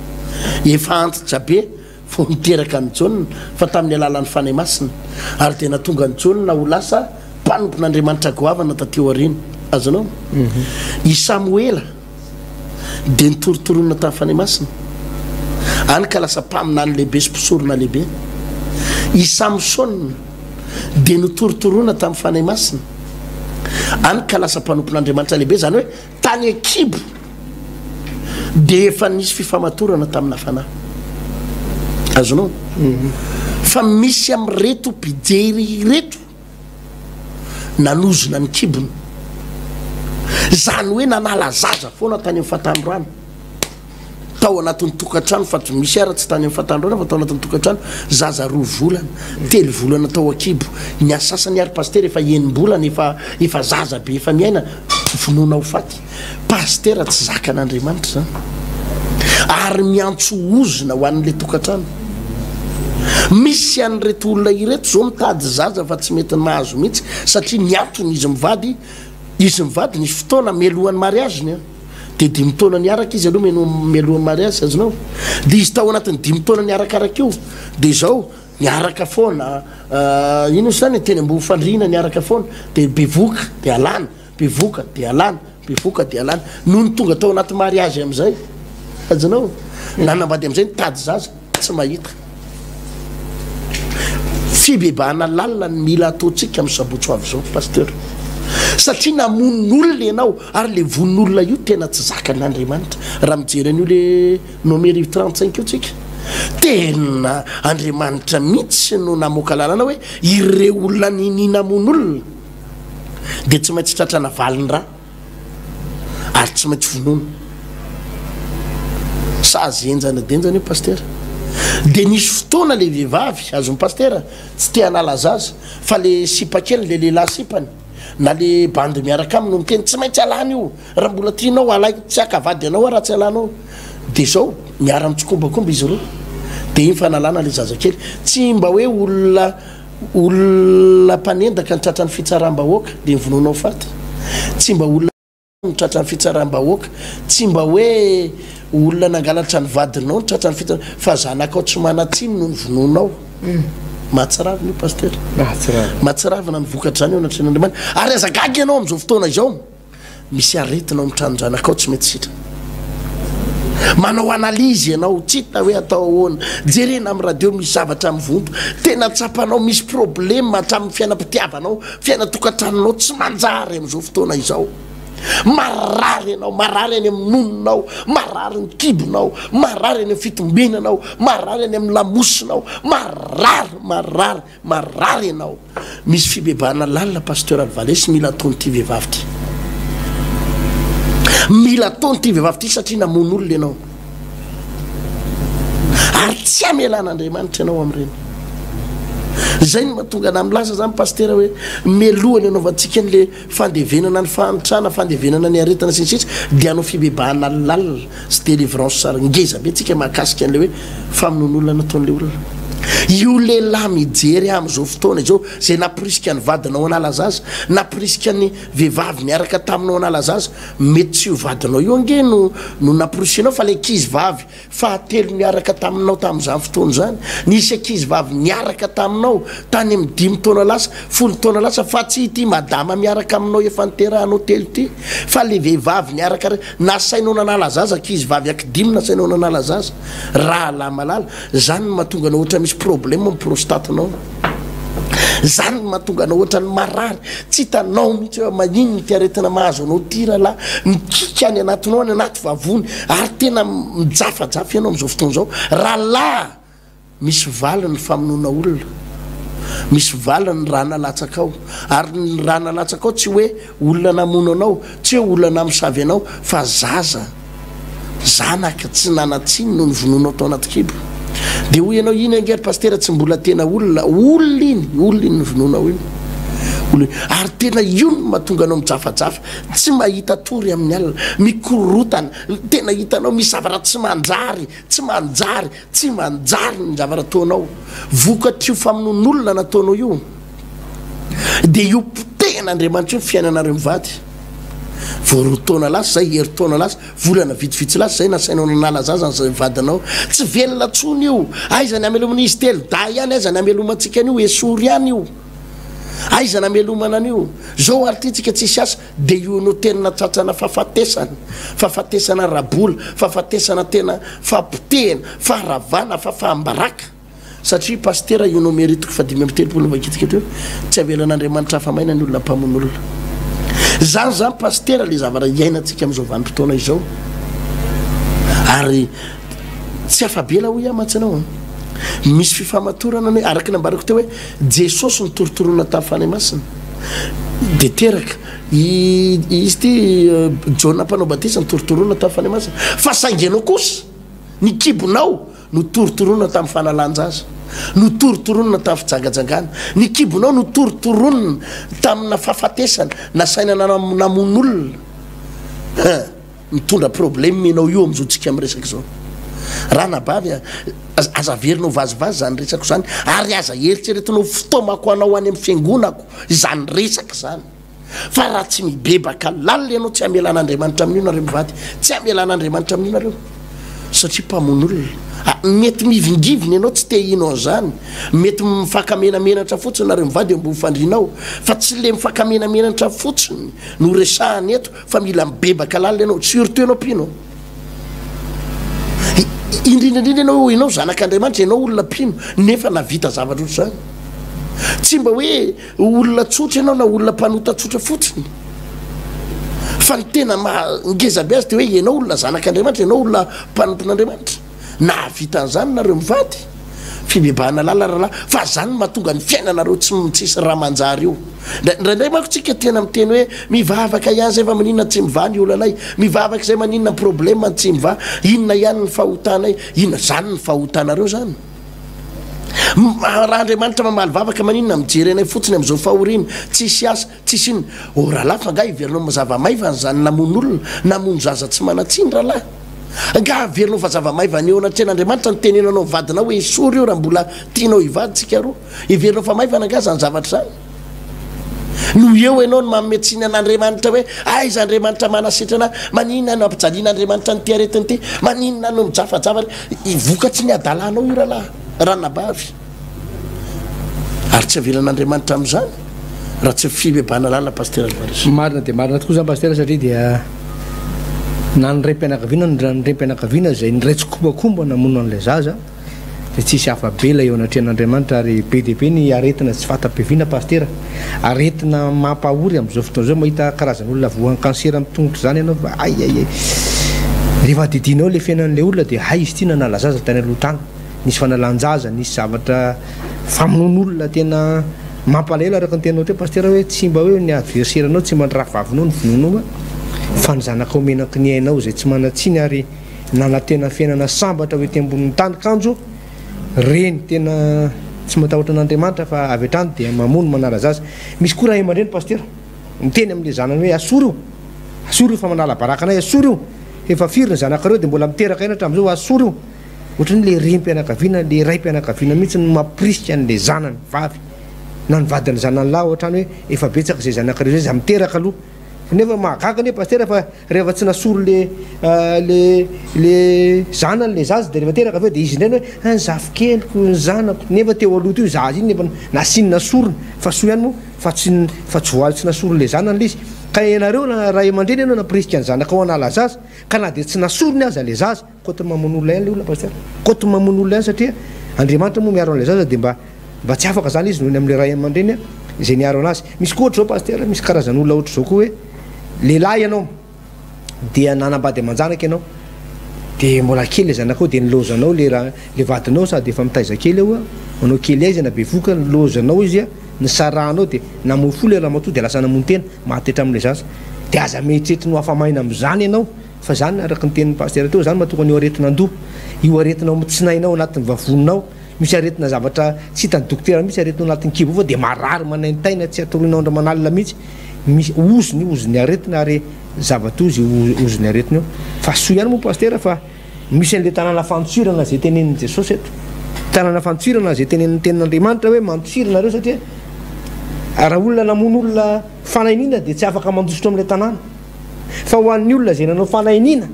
Efa antitra be vao niteraka an'i Jaona, fa tamin'ny alalan'ny Fanahy Masina. Ary dia nahatonga an'i Jaona ho lasa mpanompon'Andriamanitra goavana tatỳ aoriana. Azonao? I Samoela dia nitorontoronina tamin'ny Fanahy Masina, hany ka lasa mpaminany lehibe sy mpisorona lehibe. I Samsona dia notorotoroina tamin'ny Fanahy Masina, hany ka lasa mpanompon'Andriamanitra lehibe, izany hoe tany an-kibo dia efa nisy fifamatorana tamina fanahy. Azonao? Fa misy amin'ireto mpijery ireto nanozona ny kibony, izany hoe nanala zaza foana tany amin'ny fatanorana. Tao anatin'ny tokantrano fa tsy misy ara tsy tany amin'ny fahatandroana fa tao anatin'ny tokantrano zaza roa volana, telo volana tao an-kibo. Ny asasany ary pasitera efa enim-bolana efa efa zaza be efa miaina vonoina ho faty. Pasitera tsy zakan'Andriamanitra izany. Ary miantso ozona ho an'ilay tokantrano. Misy an'ireto olona ireto izao mitady zaza fa tsy mety mahazo mihitsy satria ny antony izy mivady izy mivady nisy fotoana mialohan'ny mariage-ny an. Dia dimy taona niaraka izy aloha meno mialohan'ny mariazy, azonao? Dia izy tao anatin'ny dimy taona niarakaraka io, dia izao, niaraka foana, inona izy zany, teny ambony fandriana niaraka foana, dia bevohoka, dia alana, bevohoka, dia alana, bevohoka, dia alana. Nony tonga tao anaty mariazy amin'izay, azonao? Nanambady amin'izay nitady zaza. Tsy mahita. Fibebahana lalina ny mila ataontsika amin'ny sabotsy ho avy izao Pasteur. Satria namono olona ianao ary le vono olona io tena tsy zakan'Andriamanitra. Raha mijery an'io le Nomery 35 io tsika, tena Andriamanitra mihitsy no namoaka lalàna hoe ireo olona ninia namono olona. Dia tsy maintsy tratrana valin-dra ary tsy maintsy vonoina. Sazy henjana dia henjana io Pasitera. Dia nisy fotoana le vehivavy, azon'i Pasitera, tsy te hanala zaza fa le sipa kely, le lehilahy sipany na le bandy miaraka aminy no miteny tsy maintsy alana io, raha mbola tianao alaiko, tsy haka vady anao aho raha tsy alanao. Dia izao, miara mitsikombakomba izy roa. Dia iny fanalana le zazakely. Tsy mba hoe olona Olona mpanendaka ny tratran'ny fitsaram-bahoaka dia vonoina ho faty. Tsy mba olona no tratran'ny fitsaram-bahoaka. Tsy mba hoe olona nangalatra ny vadinao no tratran'ny fitsaram fa zanakao tsy manan-tsiny no novonoinao. Mahatsiravina io Pasitera. Mahatsiravina. Mahatsiravina ny vokatr'izany eo anatrehan'Andriamanitra. Ary aza gaga ianao amin'izao fotoana izao. Misy aretina ao amin'ny tranon-janakao tsy mety sitrana. Manao analyse ianao, tsy hita hoe atao ahoana. Jerena amin'ny radio misy zavatra mivonto. Tena tsapanao misy problème hatramin'ny fiainam-pitiavanao, fiainan-tokantranonao tsy manjary amin'izao fotoana izao. Marary ianao, marary any amin'ny nononao, marary ny kibonao, marary any amin'ny fitombinanao, marary any amin'ny lamosinao, marary, marary. Marary ianao. Misy fibebahana lalina Pasteur Alvarez mila ataon'ity vehivavy ity. Mila ataon'ity vehivavy ity satria namono olona ianao. Ary tsy hamelan'Andriamanitra ianao amin'ireny. Izay no mahatonga anah milaza zany Pasteur hoe mialohan'ny hanaovantsika an'le fandevenana ny fahantrana, fandevenana ny aretina sy ny sisa dia hanao fibebahana lalina sy délivrance ngeza be tsika mahakasika an'ilay hoe famonoan'olona nataon'ilay olona. Io lehilahy mijery ahy amin'izao fotoana izao izay nampirisika ny vadinao hanala zaza, nampirisika ny vehivavy niaraka taminao hanala zaza, mety tsy io vadinao io ange no no nampirisihanao fa ilay ankizy vavy Fahatelo niaraka taminao tamin'izany fotoana izany, nisy ankizivavy niaraka taminao tany amin'ny dimy taona lasa, folo taona lasa, fa tsy ity madama miaraka aminao efa niterahanao telo ity, fa le vehivavy niaraka, nasainao nanala zaza, ankizivavy ankidimy nasainao nanala zaza, rahalahy malala, zany no mahatonga anao ohatra misy problème amin'ny prostate-nao. Zany no mahatonga anao ohatran'ny marary, tsy hitanao mihitsy hoe maninona ity aretina mahazo anao ity rahalahy, mikiky any anatinao any anaty vavony ary tena mijafajafa ianao amin'izao fotoana izao. Rahalahy, misy valiny ny famonoana olona, misy valiny ny rà nalatsakao, ary ny rà nalatsakao tsy hoe olona namono anao, tsy hoe olona namosavy anao fa zaza. Zanaka tsy nanan-tsiny no novonoinao tao anaty kibo. Dia hoy ianao, iny ange ry pasitera tsy mbola tena olona. Olona iny, olona iny novonoinao iny. Olona iny. Ary tena io no mahatonga anao mijafajafa, tsy mahita tory amin'ny alina, mikorotana, tena hitanao misy zavatra tsy manjary, tsy manjary, tsy manjary ny zavatra ataonao. Vokatr'io famonoan'olona nataonao io. Dia io potehin'Andriamanitra io ny fiainanareo mivady. Vao roa taona lasa izay, herintaona lasa, volana vitsivitsy lasa izay nasainao nanala zaza ny vadinao. Tsy velona intsony io. Aiza ny hamelomana izy telo dahy ihany, aiza ny hamelomantsika an'io, esory ihany io. Aiza ny hamelomana an'io. Zao ary ity tsika tsisy asa, dia io no tena tratrana fahafatesana, fahafatesana ara-bola, fahafatesana tena fahapotehana, faharavana, fahafaham-baraka. Satria Pasitera io nomery toko faha 35 novakitsika teo, tsy avelan'Andriamanitra afa-maina ny olona mpamono olona. Zany zany Pasitera le zavatra iainantsika amin'izao vanim-potoana izao. Ary tsy afa-bela hoy aho mantsy anao an. Misy fifamatorana anie, araka ny nambarako teo hoe Jesosy notorotoroina tamin'ny Fanahy Masina dia teraka. I izy ity Jaona mpanao batisa notorotoroina tamin'ny Fanahy Masina. Fa saingy ianao kosa, ny kibonao Notorontoronina tamin'ny fanalan-jaza. Notorontoronina tamin'ny fijangajangana. Ny kibonao notorontoronina tamina fahafatesana, nasaina namono olona. Hein! Mitondra problème ianao io amin'izao tsika miresaka izao. Ranabavy a, aza averina ho vazivazy izany resako izany, ary aza eritreretina ho fitaomako anao any amin'ny fiangonako izany resaka izany. Fa raha tsy mibebaka lalina ianao tsy hamelan'Andriamanitra amin'io nareo mivady, tsy hamelan'Andriamanitra amin'io nareo satria mpamono olona. Ah, mety mivingivina ianao tsy te hino an'izany, mety mifankamenamenatra fotsiny nareo mivady eo ambony fandriana ao, fa tsy le mifankamenamenatra fotsiny no resahana eto fa mila mibebaka lalina ianao, surtout ianao mpino. Indrindra indrindra ianao, ianao zanak'Andriamanitra, ianao olona mpino nefa nahavita zavatra ohatr'izany. Tsy mba hoe Olona tsotra ianao na olona mpanota tsotra fotsiny. Fa ny tena maha ngeza be azy dia hoe ianao olona zanak'Andriamanitra, ianao olona mpanompon'Andriamanitra. Nahavita an'izany nareo mivady. Fibebahana lalina rahalahy fa zany no mahatonga ny fiainanareo tsy tsisy raha manjary io. Indraindray manko tsika tena miteny hoe mivavaka ihany zay fa maninona tsy mivaha ny olanay, mivavaka zay maninona ny problème ny tsy mivaha, inona ihany ny fahotanay, inona zany ny fahotanareo zany? Raha Andriamanitra mamaly vavaka maninona mijery anay fotsiny amin'izao fahoriana, tsisy asa, tsisy inona. Oh rahalahy fa angaha heverinao zava-maivana izany namono olona, namono zaza tsy manan-tsiny rahalahy? Angaha heverinao fa zava-maivana eo anatrehan'Andriamanitra ny tenenanao vadinao hoe esory io raha mbola tianao hivady tsika roa? Heverinao fa maivana angaha izany zavatra izany? No eo ianao no manome tsiny an'Andriamanitra hoe aiza Andriamanitra manasitrana ahy, maninona no ampijalian'Andriamanitra an'ity aretina ity, maninona no mijafajafa, vokatry ny hadalanao io rahalahy, ranabavy. Ary tsy avelan'Andriamanitra amin'izany raha tsy fibebahana lalina Pasitera Alvarez. Marina dia marina tokoa izany Pasitera satria dia na ny raim-pianakaviana na ny renim-pianakaviana izay niray tsikombakomba namono an'ilay zaza dia tsisy afa-bela eo anatrehan'Andriamanitra ary be dia be ny aretina tsy fanta-piaviana Pasitera, aretina mampahory amin'izao fotoana izao, mahita karazan'olona voan'ny cancer amin'ny tongotra izany ianao fa hay hay hay, rehefa didianao ilay fiainan'ilay olona dia hay izy ity nanala zaza tany aloha tany, nisy fanalan-jaza, nisy zavatra famonoan'olona tena mampalahelo araka ny teninao teo Pasitera hoe tsy mba hoe ny adversaire-nao, tsy mba ny rahavavinao no vonoinao fa ny zanakao menaky ny ainao izay tsy manan-tsiny ary Nanantena fiainana sambatra ho ety ambonin'ny tany kanjo reny tena tsy matahotra an'Andriamanitra fa avy hatrany dia mamono manala zaza. Misy koa ray aman-dreny pasitera miteny amin'ilay zanany hoe asory io, asory io fa manala baraka anay, asory io, efa firy ny zanakareo dia mbola miteraka ihany hatramin'izao, asory io. Ohatran'ny ilay renim-pianakaviana, ilay raim-pianakaviana mihitsy no mampirisika an'ilay zanany vavy na ny vadin'ny zanany lahy ohatrany hoe efa betsaka izay zanakareo izay, za miteraka aloha. Nefa mahagaga anie pasitera fa rehefa tsy nasoro le le le zanany le zaza de rehefa teraka avy eo de izy indray no hoe ah ny zafikeliko ny zanako nefa teo aloha teo zaza iny efa nasiany nasorony fa soa ihany moa fa tsy fa tsy voa tsy nasorony le zanany le izy ka ianareo na ray aman-dreny ianao nampirisika ny zanakao hanala zaza ka na de tsy nasorony aza le zaza Koto mamono olona ihany le olona pasteur. Koto mamono olona ihany satria Andriamanitra moa miaro an'ilay zaza dia mba mba tsy afaka zany izy noho ny amin'ilay ray aman-dreny izay niaro anazy. Misy koa ohatr'izao pasteur, misy karazan'olona ohatr'izao koa hoe lehilahy ianao dia nanambady aman-janaka ianao dia mbola kely ilay zanakao dia nilaozanao le ra le vadinao sady efa mitaiza kely eo manao kely aizana bevoka nilaozanao izy nisarahanao dia namoy fo ilay ramatoa dia lasa namono tena maty hatramin'ilay zaza dia aza mieritreritra ny ho afa-maina amin'izany ianao Fa izany, araka ny tenin'ny Pasitera teo, izany mahatonga an'io aretina an-doha, io aretina ao amin'ny tsinainao, ao anatin'ny vavoninao, misy aretina zavatra tsy hitan'ny dokotera mihitsy, aretina ao anatin'ny kibo ao fa dia marary, manaintaina, tsy atoroinao andro aman'alina mihitsy, misy ozona io, ozon'ny aretina ary zava-doza io ozon'ny aretina io. Fa soa ihany moa Pasitera fa misy an'ilay tanàna fandosirana izay tenenin'i Jesosy eto. Tanàna fandosirana izay tenenin'ny tenin'Andriamanitra hoe mandosira nareo satria raha olona namono olona fanahy dia tsy afaka mandositra amin'ilay tanàna. Fa ho an'ny olona izay nanao fanahiniana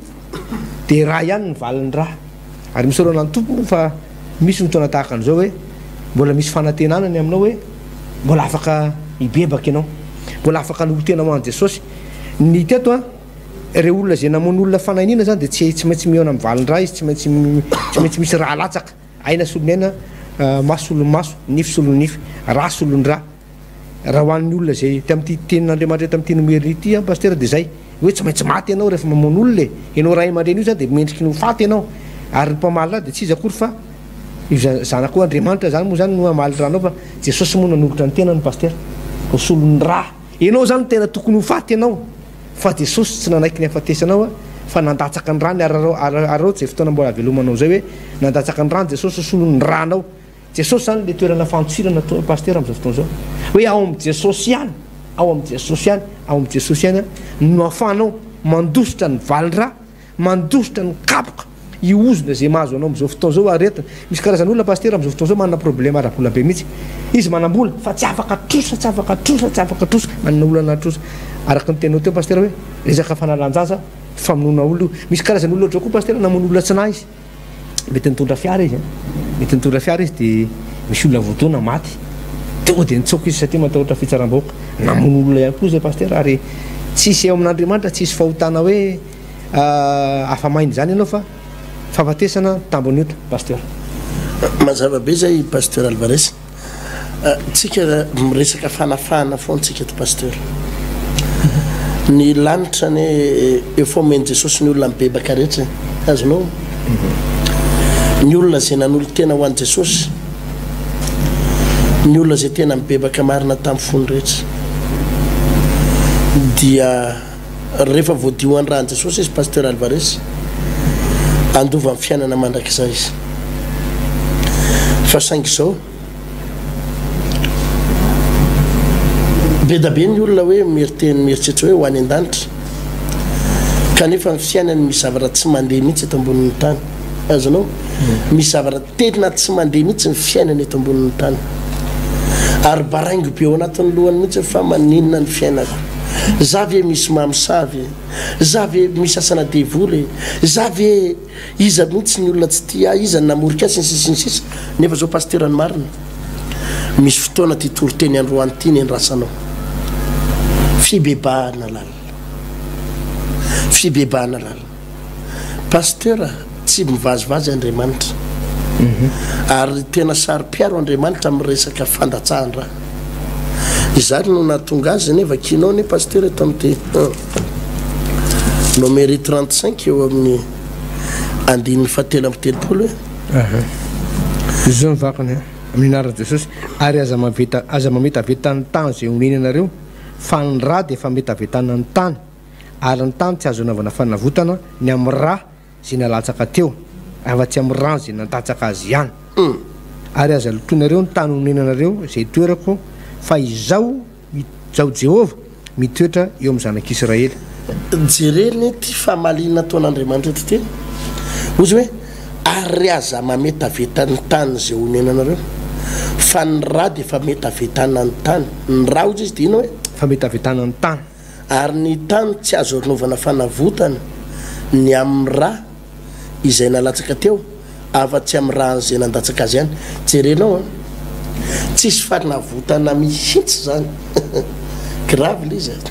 dia ra ihany ny valin'ny ra. Ary misaorana ny Tompo moa fa misy ny fotoana tahaka an'izao hoe mbola misy fanantenana ny aminao hoe mbola afaka hibebaka ianao. Mbola afaka ny ho tena ho an'i Jesosy. Ny teto an, ireo olona izay namono olona fanahiniana izany dia tsy tsy maintsy mihaona amin'ny valin-dra izy, tsy maintsy tsy maintsy misy ra latsaka. Aina solon'ny aina, maso solon'ny maso, nify solon'ny nify, ra solon'ny ra. Raha ho an'ny olona izay tamin'ity tenin'Andriamanitra eto amin'ity nomerina ity an Pasitera dia izay, hoe tsy maintsy maty ianao rehefa mamono olona e! Ianao ray aman-dreny io izany dia mendriky ny ho faty ianao, ary ny mpamaly rà dia tsy iza akory fa io zanak'o Andriamanitra izany moa izany no hamaly rà anao fa Jesosy moa nanolotra ny tenany Pasitera ho solon'ny rà. Ianao izany no tena tokony ho faty ianao fa Jesosy tsy nanaiky ny hafatesanao an fa nandatsaka ny ràny ary araraoty izay fotoana mbola havelomanao izay hoe nandatsaka ny ràny Jesosy ho solon'ny rànao. Jesosy zany le toerana fandosirana to Pasitera amzao fotoana zao. Hoe ao am Jesosy ihany, ao am Jesosy ihany, ao am Jesosy ihany no afahanao mandositra ny valin-dra, mandositra ny kapoka, io ozona izay mahazo anao amzao fotoana zao aretina. Misy karazan'olona Pasitera amzao fotoana zao manana problème ara-bola be mihitsy. Izy manam-bola fa tsy afaka trosa, tsy afaka trosa, tsy afaka trosa, manana olana trosa. Araka ny teninao teo Pasitera hoe resaka fanalan-jaza, famonoana olona io. Misy karazan'olona ohatr'izao koa Pasitera namono olona tsy nahy izy. Mety nitondra fiara izy an! Mety nitondra fiara izy dia misy olona voadona maty. Tonga dia nitsoaka izy satria matahotra fitsaram-bahoaka. Namono olona ihany koa izay pasitera ary tsisy eo amin'Andriamanitra tsisy fahotana hoe afa-maina izany ianao fa fahafatesana tambin'ny ota pasteur. Mazava be zay Pasteur Alvarez. Tsika miresaka fanafahana foana tsika eto Pasteur. Ny lanitra anie efa omen'i Jesosy ny olona mibebaka rehetra e. Azonao? Ny olona izay nanolo-tena ho an'i Jesosy. Ny olona izay tena mibebaka marina tamin'ny fony rehetra dia rehefa voadio an'ny ràn'i Jesosy izy Pasteur Alvarez, handova ny fiainana mandrakizay izy. Fa saingy izao, be da be ny olona hoe miriteny mieritreritra hoe ho any an-danitra, kanefa ny fiainany misy zavatra tsy mandeha mihitsy eto ambonin'ny tany. Azonao? Misy zavatra tena tsy mandeha mihitsy ny fiainana eto ambonin'ny tany. Ary baraingo be ao anatin'ny lohany mihitsy fa maninona ny fiainako? Za ve misy mamosavy e? Za ve misy asana devoly e? Za ve iza mihitsy ny olona tsy tia ahy, iza no namorika ahy sy ny sisa sy ny sisa. Nefa zao pasitera ny marina. Misy fotoana ty toriteny androany ty nendrasanao. Fibebahana lalina. Fibebahana lalina. Pasteur tsy mivazivazy Andriamanitra. Ary tena saro-piaro Andriamanitra amin'ny resaka fandatsahan-dra. Izany no nahatonga azy anie vakianao anie Pasteur eto amin'ity Nomery 35 eo amin'ny andininy fahatelo amby telopolo hoe. Izao ny vakiny amin'ny anaran'i Jesosy, ary aza maveta aza mametaveta ny tany izay onenanareo, fa ny ra dia fametavetana ny tany, ary ny tany tsy azo anaovana fanavotana ny amin'ny ra izay nalatsaka teo, afa-tsy amin'ny rano izay nandatsaka azy ihany. Ary aza lotoinareo ny tany onenanareo izay itoerako, fa Izaho, Izaho Jehovah, mitoetra eo amin'ny zanak'Israely. Jereo ity famaliana ataon'Andriamanitra eto ity. Hoy Izy hoe, Ary aza mametaveta ny tany izay onenanareo, fa ny ra dia fametavetana ny tany. Ny ra, hoy Izy, dia inona hoe? Fametavetana ny tany. Ary ny tany tsy azo anaovana fanavotana ny amin'ny ra izay nalatsaka teo, afa-tsy amin'ny ran'izay nandatsaka azy ihany. Jerenao an! Tsisy fanavotana mihitsy izany. Grave ilay izy an!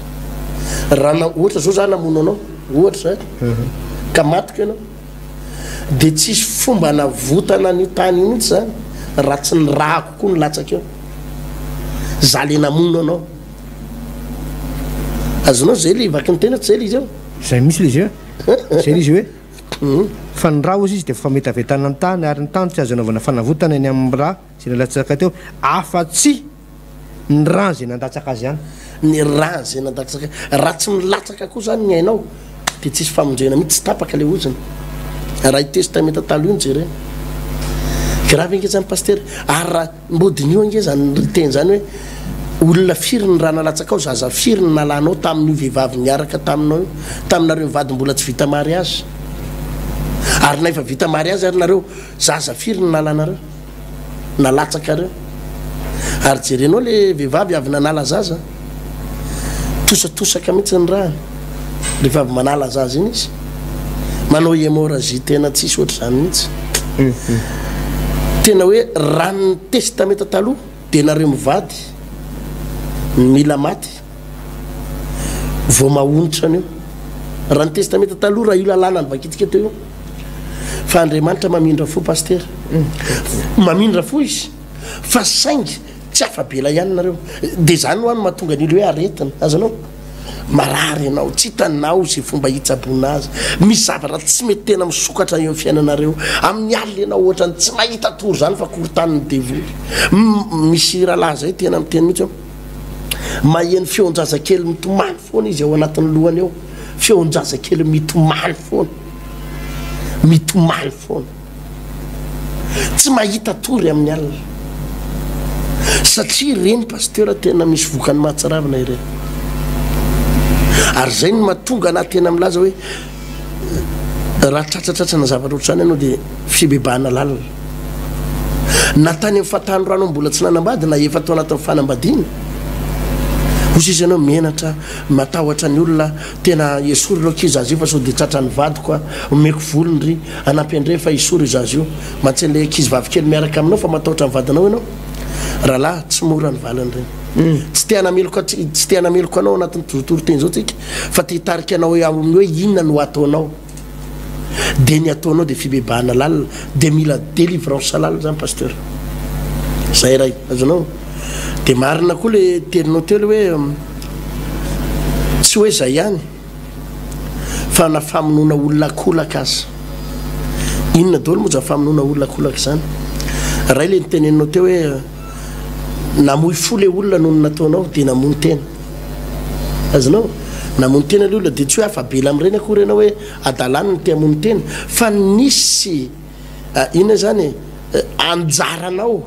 Raha na, ohatra izao za namono anao, ohatra izany, ka matiko ianao, dia tsisy fomba anavotana an'io tany io mihitsy izany, raha tsy ny rako koa no latsaka eo. Za le namono anao. Azonao zay le vaky ny tena tsy zay le izy eo. Zay mihitsy le izy eo. Zay le izy hoe fa ny ra hozy izy dia fametavetana ny tany ary ny tany tsy azo anaovana fanavotana eny amin'ny ra izay nalatsaka teo afa-tsy ny rany izay nandatsaka azy ihany. Ny rany izay nandatsaka raha tsy milatsaka koa zany ny ainao dia tsisy famonjena mihitsy tsy tapaka le ozona. Raha io testamenta taloha io no jerena. Grave ange zany pasitera ary raha Mbô diniho ange zany teny zany hoe olona firy ny ra nalatsakao, zaza firy ny nalanao tamin'io vehivavy niaraka taminao io, taminareo mivady mbola tsy vita mariage, ary na efa vita mariage ary nareo, zaza firy ny nalanareo, nalatsakareo, ary jerenao le vehivavy avy nanala zaza, tosatosaka mihitsy ny rany rehefa avy manala zaza iny izy, manao hémorragie tena tsisy ohatr'izany mihitsy. Tena hoe ran'ny testamenta taloha dia nareo mivady ny mila maty vao mahonitra an'io. Raha ny testamenta taloha raha io lalàna novakintsika teo io. Fa Andriamanitra mamindra fo pasitera. Mamindra fo izy fa saingy Tsy afa-bela ihany nareo. Dia izany hoa no mahatonga an'ily hoe aretina. Azonao? Marary ianao, tsy hitanao izay fomba hitsaboana azy. Misy zavatra tsy mety tena misokatra eo amin'ny fiainanareo. Amin'ny alina ianao ohatran'ny tsy mahita tory izany fa korontanin'ny devoly. Misy rahalahy izay tena miteny mihitsy hoe maheno feon-jazakely mitomany foana izy ao anatin'ny lohany ao. Feon-jazakely mitomany foana. Mitomany foana. Tsy mahita tory amin'ny alina. Satria ireny pasteur tena misy vokany mahatsiravina ireny. Ary izay no mahatonga anah tena milaza hoe raha tratratratrana zavatra ohatr'izany ianao dia fibebahana lalina. Na tany amin'ny fahatanorana mbola tsy nanambady na efa tao anatin'ny fanambadiana. Hoy sisa ianao menatra, matahotra ny olona, tena esory aloha akia zaza io fa sao dia tratran'ny vadiko aho, omeko volony ry. Hanampy an-dReny fa esory io zaza io. Mantsy an'ilay ankizy vavy kely miaraka aminao fa matahotra ny vadinao ianao. Rahalahy, tsy mora ny valin'ireny. Tsy te hanameloka tsy te hanameloka anao anatin'ny toritoriteny izao tsika fa te hitarika anao amin'ny hoe inona no ataonao. Dia ny ataonao dia fibebahana lalina, dia mila délivrance lalina izany pasteur. Zay ray, azonao? Dia marina koa le teninao teo le hoe tsy hoe zay ihany. Fa na famonoana olona ankolaka aza. Inona daholo moa izany famonoana olona ankolaka izany? Ray le niteneninao teo hoe. Namoy fo le olona noho ny nataonao dia namono tena. Azonao? Namono tena le olona dia tsy hoe afa-bela amin'ireny akory ianao hoe adalany ny te hamono tena fa nisy inona izany e, anjaranao,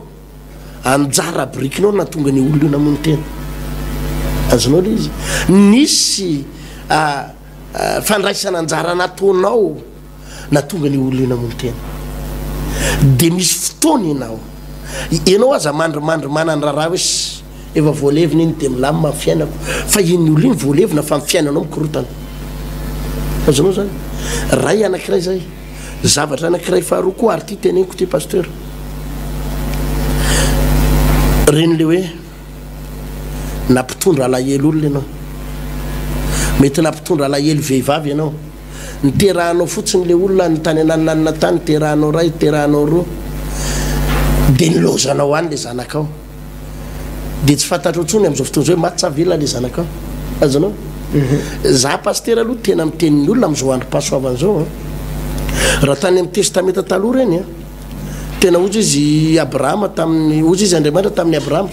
anjara birikinao nahatonga an'io olona io namono tena. Azonao le izy? Nisy fandraisana anjara nataonao nahatonga an'io olona io namono tena. Dia misy fotoana ianao, ianao aza mandrimandry manan-draharaha hoe ss efa voalevina iny dia milamina ny fiainako, fa iny olona iny voalevina fa ny fiainanao mikorotana. Azonao zany? Ray anankiray zay. Zavatra anankiray faharoa koa ary ity teneniko ity pasteur. Reny le hoe nampitondra alahelo olona ianao. Mety nampitondra alahelo vehivavy ianao. Niterahanao fotsiny le olona any tany anananana tany, niterahanao ray, niterahanao roa. Dia nilaozanao any le zanakao. Dia tsy fantatrao intsony amin'izao fotoana izao hoe maty sa velona le zanakao. Azonao? Za pasitera aloha tena miteny ny olona amin'izao androm-pahasoavana izao an. Raha tany amin'ny testamenta taloha ireny an, tena hozy izy Abrahama tamin'ny, hozy izy Andriamanitra tamin'i Abrahama,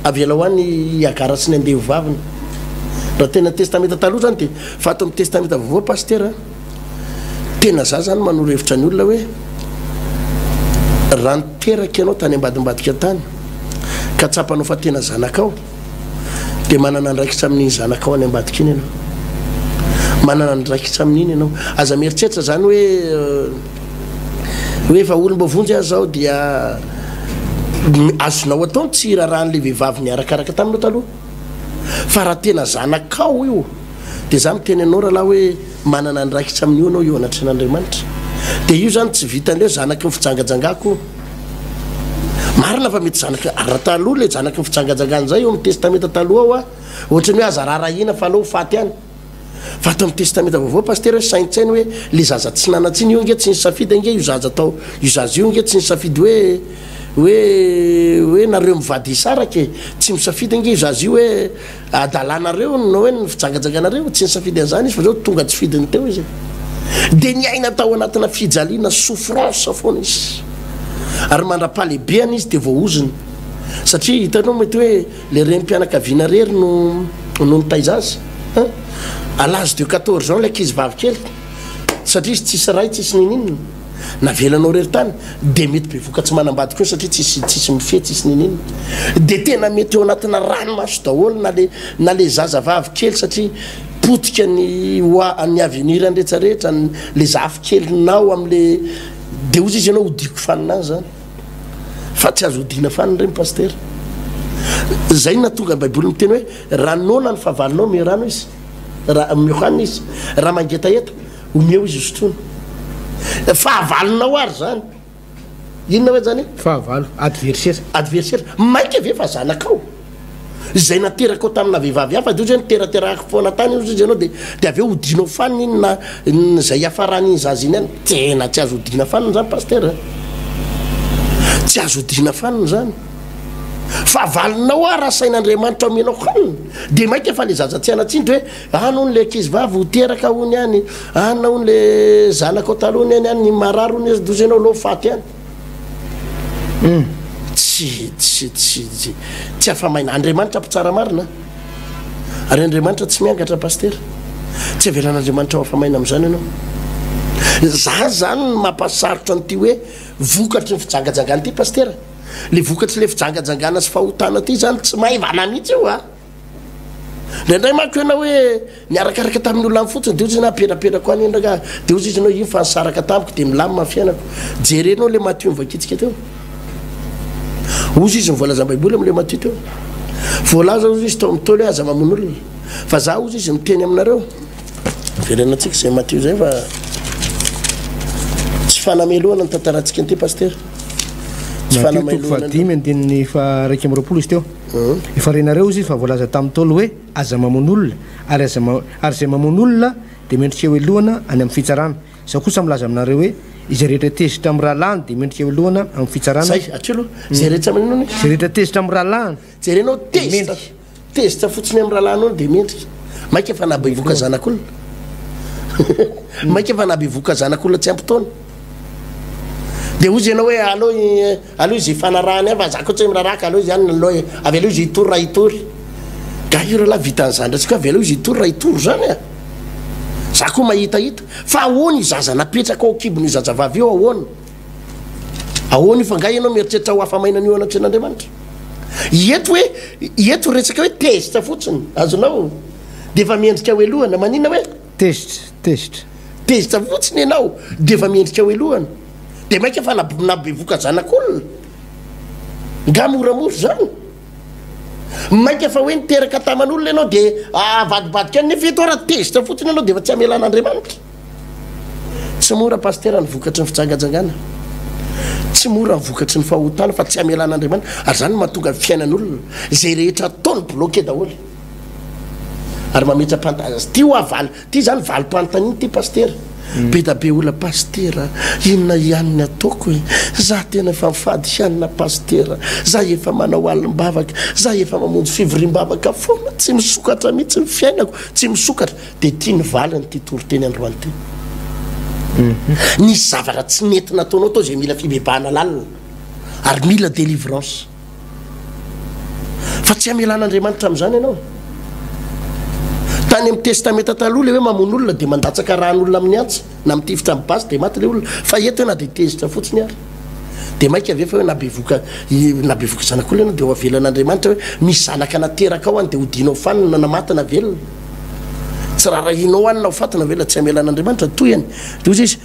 avelao any i Hagara sy ny andevovaviny. Raha tena testamenta taloha zany dia, fa ato amin'ny testamenta vaovao pasitera an, tena za zany manoro hevitra ny olona hoe raha niteraka ianao tany ambadimbadika tany ka tsapanao fa tena zanakao, dia manana andraikitra amin'iny zanakao any ambadika iny ianao. Manana andraikitra amin'iny ianao. Aza mieritreritra izany hoe hoe efa olom-boavonjy aho izao dia azonao atao ny tsy hiraharahan'ilay vehivavy niarakaraka taminao taloha. Fa raha tena zanakao io dia za miteny anao rahalahy hoe manana andraikitra amin'io ianao eo anatrehan'Andriamanitra. Dia io izany tsy vitan'ny hoe zanaky ny fijangajangako io. Marina fa mety zanaky, ary raha taloha ilay zanaky ny fijangajangana izay eo amin'ny testamenta taloha ao a, ohatran'ny hoe aza rarahina fa aleo ho faty any. Fa ato amin'ny testamenta vaovao pasitera hoe saintsaino hoe le zaza tsy nanan-tsiny io ange tsy nisafidy ange io zaza tao, io zaza io ange tsy nisafidy hoe hoe hoe nareo mivady hisaraka e, tsy misafidy ange io zaza io hoe Adalanareo no hoe ny fijangajanganareo, tsy nisafidy an'izany izy fa zao tonga tsy fidiny teo izy e. Dia niaina tao anatina fijaliana, souffrance foana izy. Ary mandra-pahalehibeany izy dia voaozona. Satria hitanao mety hoe le renim-pianakaviana rery no no nitaiza azy. Hein? À l'âge de 14 ans ilay ankizy vavy kely, satria izy tsisy ray tsisy ninininona. Navelanao rery tany dia mety bevoka tsy manambady koa satria tsisy tsisy mifehy tsisy niniana dia tena mety eo anatina ranomaso daholo na le na le zaza vavy kely satria potika ny hoa ny avenir ny rehetra rehetra le zafy kelinao amle dia ozy izy ianao hodiako fanina any zany fa tsy azo hodiana fanina ireny pasitera zay no nahatonga ny baiboly miteny hoe raha noana ny fahavalonao omeo rano izy raha omeo hanina izy raha mangetaheta Omeo izy hosotroina. Fahavalonao ary zany. Inona hoe zany? Fahavalo, adversaire. Adversaire. Maika ve fa zanakao? Izay naterakao tamina vehivavy hafa dia ozy hoe niteraterahako foana tany ozy izy ianao dia dia avy eo hodianao fanina iny na izay hiafaran'iny zaza iny any. Tena tsy azo hodiana fanina zany pasitera a. Tsy azo hodiana fanina zany. Fahavalonao ary asain'Andriamanitra omenao hanina dia maika fa le zaza tsy hanan-tsindry hoe Any hono le ankizy vavy ho teraka hono any, any hono le zanakao taloha hono any, any marary hono izy doza ianao aleo faty any. Hum tsy tsy tsy tsy tsy afa-maina. Andriamanitra mpitsara marina ary Andriamanitra tsy miangatra pasitera. Tsy avelan'Andriamanitra ho afa-maina amin'izany ianao. Za zany no mampasarotra an'ity hoe vokatry ny fijangajangana ity pasitera. Le vokatry le fijangajangana sy fahotana ity zany tsy maivana mihitsy io a. Indraindray manko ianao hoe niarakaraka tamin'ny olona any fotsiny dia hozy izy apetrapetrako any iny rangahy dia hozy izy ianao iny fa nisaraka tamiko dia milamina ny fiainako. Jerenao ilay Matio novakintsika teo. Hozy izy ny voalazan'ny Baiboly amin'ilay Matio teo. Voalaza hozy izy tao amin'ny Ntaolo hoe aza mamono olona. Fa za hozy izy miteny aminareo. Verenantsika izay Matio izay fa tsy fanamelohana ny tantarantsika an'ity Pasitera. Tsy Matio toko fahadimy andininy faha 21 izy teo. Efa renareo izy fa voalaza tamin'ny Ntaolo hoe, Aza mamono olona, ary aza ary izay mamono olona dia mendrika ho helohana any amin'ny fitsarana. Izaho kosa milaza aminareo hoe, izay rehetra tezitra amin'ny rahalahiny dia mendrika ho helohana amin'ny fitsarana. Zay, hatreo aloha. Izay rehetra maninona anie? Izay rehetra tezitra amin'ny rahalahiny Jerenao dia tezitra, mendrika. tezitra fotsiny amin'ny rahalahinao dia mendrika. Mainka fa nahabevoka zanak'olona. Mainka fa nahabevoka zanak'olona tsy ampy taona. Dia hozy ianao hoe aleo aleo izy hifanarahany any fa za koa tsy miraharaha ka aleo izy any aleo avelao izy hitory raha hitory. Nga io rahalahy vitan'izany ndray tsy koa avelao izy hitory raha hitory zany a! Za koa mahitahita. Fa ahoana io zaza napetraka ao an-kibon'io zazavavy io ahoana? Ahoana io fa nga ianao mieritreritra ho afa-maina an'io anatrehan'Andriamanitra? Eto hoe eto resaka hoe tezitra fotsiny azonao dia efa mendrika ho helohana maninona hoe? Tezitra, tezitra. Tezitra fotsiny ianao dia efa mendrika ho helohana. Dia mainka fa nabevoka zanak'olona. Nga moramora izany? Mainka fa hoe niteraka taman'olona ianao dia avadibadika any nefa eto ara tezitra fotsiny ianao dia efa tsy hamelan'Andriamanitra. Tsy mora Pasitera ny vokatry ny fijangajangana. Tsy mora ny vokatry ny fahotana fa tsy hamelan'Andriamanitra. Ary izany no mahatonga ny fiainan'olona. Izay rehetra ataony bloqué daholo. Ary mametra-panontaniana. Ity hoa valy, ity izany valim-panontaniana ity Pasitera. Be da be olona Pasitera, inona ihany ny ataoko e? Za tena efa mifady hanina Pasitera, za efa manao alim-bavaka, za efa mamonjy fivoriam-bavaka foana, tsy misokatra mihitsy ny fiainako, tsy misokatra. Dia ity ny valiny ity toriteny androany ity. Nisy zavatra tsy nety nataonao tao izay mila fibebahana lalina ary mila délivrance. Fa tsy hamelan'Andriamanitra amin'izany ianao. Tany amin'ny Testamenta Taloha ilay hoe mamono olona dia mandatsaka ràn'olona amin'ny antsy na mitifitra amin'ny basy dia maty ilay olona. Fa eto hoe na dia tezitra fotsiny ary dia mainka ve fa hoe na bevoka na bevoka zanak'olona ianao dia ho avelan'Andriamanitra hoe misy zanaka naterakao any dia hodianao fanina na maty na velona. Tsy rarahianao any na ho faty na velona tsy hamelan'Andriamanitra. Tohiny. Dia hoy izy,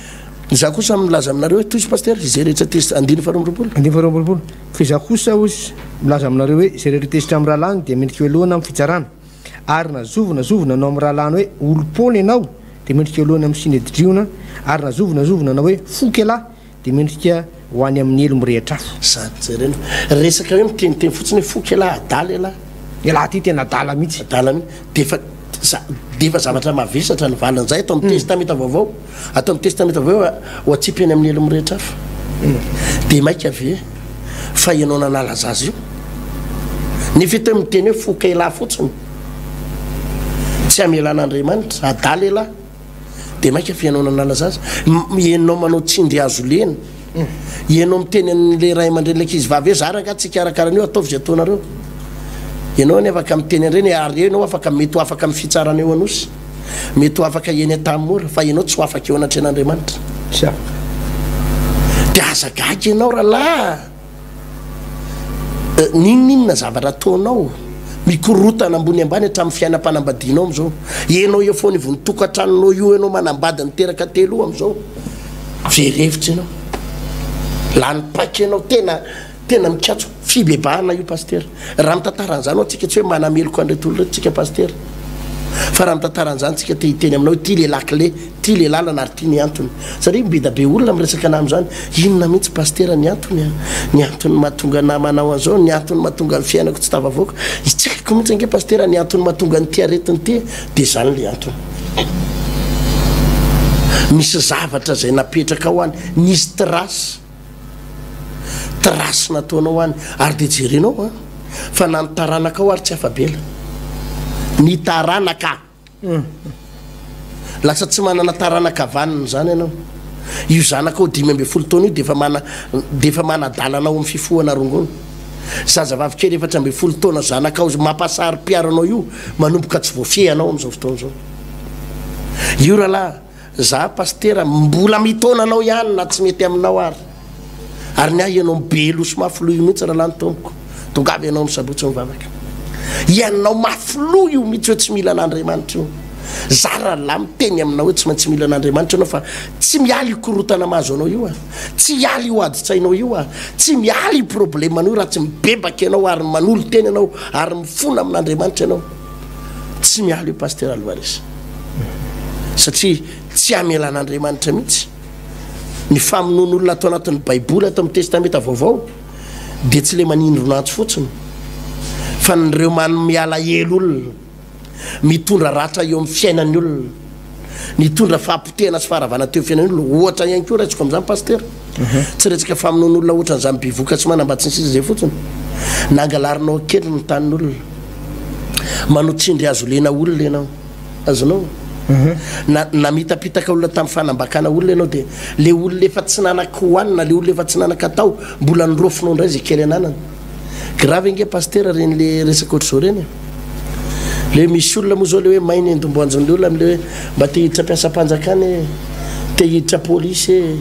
Izaho kosa milaza aminareo hoe, tohizo Pasitera, izay rehetra tezitra, andininy faharoa amby roapolo. Andininy faharoa amby roapolo. Fa izaho kosa, hoy izy, milaza aminareo hoe, izay rehetra tezitra amin'ny rahalahiny dia mendrika hohelohina amin'ny fitsarana. Ary na zovy na zovy nanao amin'ny rahalahiny hoe, Olom-poana ianao, dia mendrika hohelohina amin'ny Synedriona. Ary na zovy na zovy nanao hoe, Foky ialahy, dia mendrika ho any amin'ny helo mirehitra afo. Zany jerena. Resaka hoe miteniteny fotsiny hoe foky ialahy, adala ialahy. Ialahy ity tena adala mihitsy. Adala mihitsy. Dia efa za dia efa zavatra mavesatra ny valin'izay ato amin'ny testamenta vaovao. Ato amin'ny testamenta vaovao ho atsipy any amin'ny helo mirehitra afo. Dia maika ve fa ianao nanala zaza io? Nefa eto hoe miteny hoe foka ialahy fotsiny. Tsy hamelan'Andriamanitra. Adala ialahy. Dia maika fa ianao nanala zaza. Ianao manao tsindry hazo lena. Ianao miteny an'ilay ray aman-drenin'ilay ankizy vavy hoe za rangahy tsy hikarakara an'io, ataovy izay ataonareo. Ianao anie afaka miteny an'ireny ary ianao afaka mety ho afaka amin'ny fitsarana eo Anosy. Mety ho afaka eny Antanimora fa ianao tsy ho afaka eo anatrehan'Andriamanitra. Tsy afaka. Dia aza gaga ianao rahalahy. N'inon'inona zavatra ataonao, mikorotana ambony ambany hatramin'ny fiainam-panambadianao amin'izao. Ianao eo foana ivon'ny tokantranonao io ianao manambady niteraka telo io amin'izao. Very hevitra ianao. Lany paika ianao, tena tena mikatso. Fibebahana io Pasitera. Raha mitantara an'izany ho'a tsika tsy hoe manameloka an'ireto olona ireto tsika Pasitera. Fa raha mitantara an'izany tsika te hiteny aminao hoe ity le lakile, ity le lalana ary ity ny antony. Satria be da be olona miresaka anah amin'izany, inona mihitsy Pasitera ny antony a? Ny antony mahatonga anah manao an'izao, ny antony mahatonga ny fiainako tsy tafavoaka. Tsy haiko mihitsy ange Pasitera ny antony mahatonga an'ity aretina ity, dia izany le antony. Misy zavatra izay napetrakao any, nisy trace. Trace nataonao any ary dia jerenao an, fa na ny taranakao ary tsy afa-bela. Ny taranaka! Lasa tsy manana taranaka vanona izany ianao. Io zanakao 15 taona io dia efa mana dia efa manadala anao amin'ny fifohana rongony. Zazavavy kely 14 taona zanakao mampasaro-piaro anao io manomboka tsy voafehy anao amin'izao fotoana izao. Io rahalahy Za pasitera mbola mitaona anao ihany na tsy mety aminao ary. Ary ny ahy ianao be loha sy mafy loha io mihitsy rahalahy ny tompoko. Tongava ianao amin'ny sabotsy mivavaka. Ianao mafy loha io mihitsy hoe tsy mila an'Andriamanitra io. Za rahalahy miteny aminao hoe tsy maintsy mila an'Andriamanitra ianao fa tsy miala io korotana mahazo anao io ah. Tsy hiala io adin-tsainao io ah. Tsy miala io problemanao io raha tsy mibebaka ianao ary manolo-tena ianao ary mifona amin'Andriamanitra ianao. Tsy miala io Pasteur Alvarez satria tsy hamelan'Andriamanitra mihitsy ny famonoan'olona ato anatin'ny Baiboly ato amin'ny Testamenta Vaovao dia tsy le manindron'antsy fotsiny fa nireo manome alahelo olona mitondra ratra eo amin'ny fiainan'ny olona nitondra fahapotehana sy faharavana teo fiainan'ny olona ohatra ihany koa raisiko amin'izany Pasteur tsy resaka famonoan'olona ohatran'izany bevoka tsy manambady sy ny sisa izay fotsiny nangalarinao an-keriny ny tanin'olona Manao tsindry hazo lena olona ianao. Azonao? Na namitapitaka olona tamin'ny fanambakana olona ianao dia le olona efa tsy nanan-kohanina, le olona efa tsy nanan-katao, mbola niraofinao indray izay kely ananany. Grave ange Pasitera ireny le resaka ohatr'izao ireny e. Le misy olona moa zao le hoe may ny endim-boanjon'le olona amle hoe mba te hiditra mpiasam-panjakana e, te hiditra polisy e,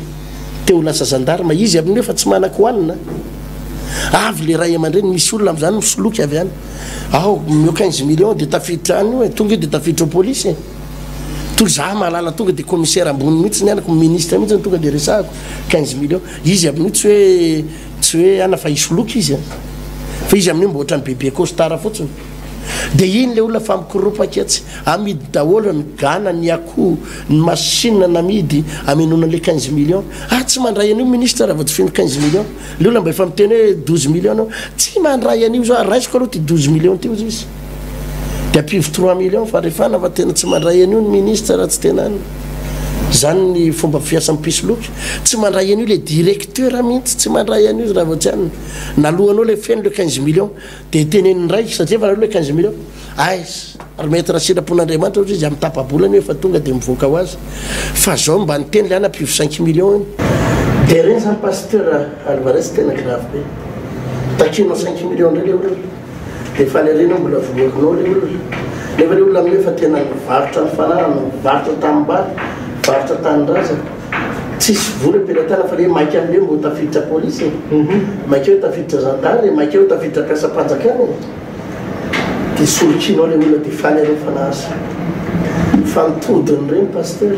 te ho lasa zandarma, izy amin'io efa tsy manan-kohanina. Avy le ray aman-dreny, misy olona amin'izany misoloky avy any. Ao, omeo 15 millions dia tafiditra any io e, tonga io dia tafiditra ao polisy e. Toy za mahalala tonga dia commissaire ambony mihitsy ny anako, ministre mihitsy tonga dia resahako 15 millions. Izy amin'io tsy hoe tsy hoe ana fa hisoloky izy a. Fa izy amin'io mba ohatran'ny bebe costard fotsiny. Dia iny le olona fa mikoropaka etsy, amidy daholo ny gana, ny akoho, ny machine namidy amenoana an'le 15 millions. Ah tsy mandray an'io ministre raha vao tsy feno 15 millions. Le olona mba efa miteny hoe 12 millions anao, tsy mandray an'io zao, raisiko aloha ty 12 millions ty ozy izy. De ampivo 3 millions fa refana fa tena tsy mandray an'io ny ministre raha tsy tena any. Zany ny fomba fiasan'ny mpisoloky. Tsy mandray an'io le directeur mihitsy, tsy mandray an'io izy raha vao tsy any. Nalohanao le feno le 15 millions, de teneniny indray satria efa naloa le 15 millions. Aiza! Ry maître sitrapon'Andriamanitra ozy izy amin'ny tapa-bolana io efa tonga dia mivoaka ho azy. Fa zao mba niteny le any ampivo cinq millions iny. Dia reny zany pasteur Alvarez tena grave be. Takianao cinq millions ndray le olona. Dia faly ery enao mbola vonorinao le olona. Nefa le olona amin'io efa tena nivarotra ny fananana, nivarotra tanimbary, nivarotra tanindrazana. Tsisy vola am-pelatana fa le maika amin'le mba ho tafiditra polisy e. Maika hoe tafiditra zandary e, maika hoe tafiditra mpiasam-panjakana e. Dia solokianao ilay olona dia faly ianao fa nahazo. Fa ny todiny ireny Pasteur,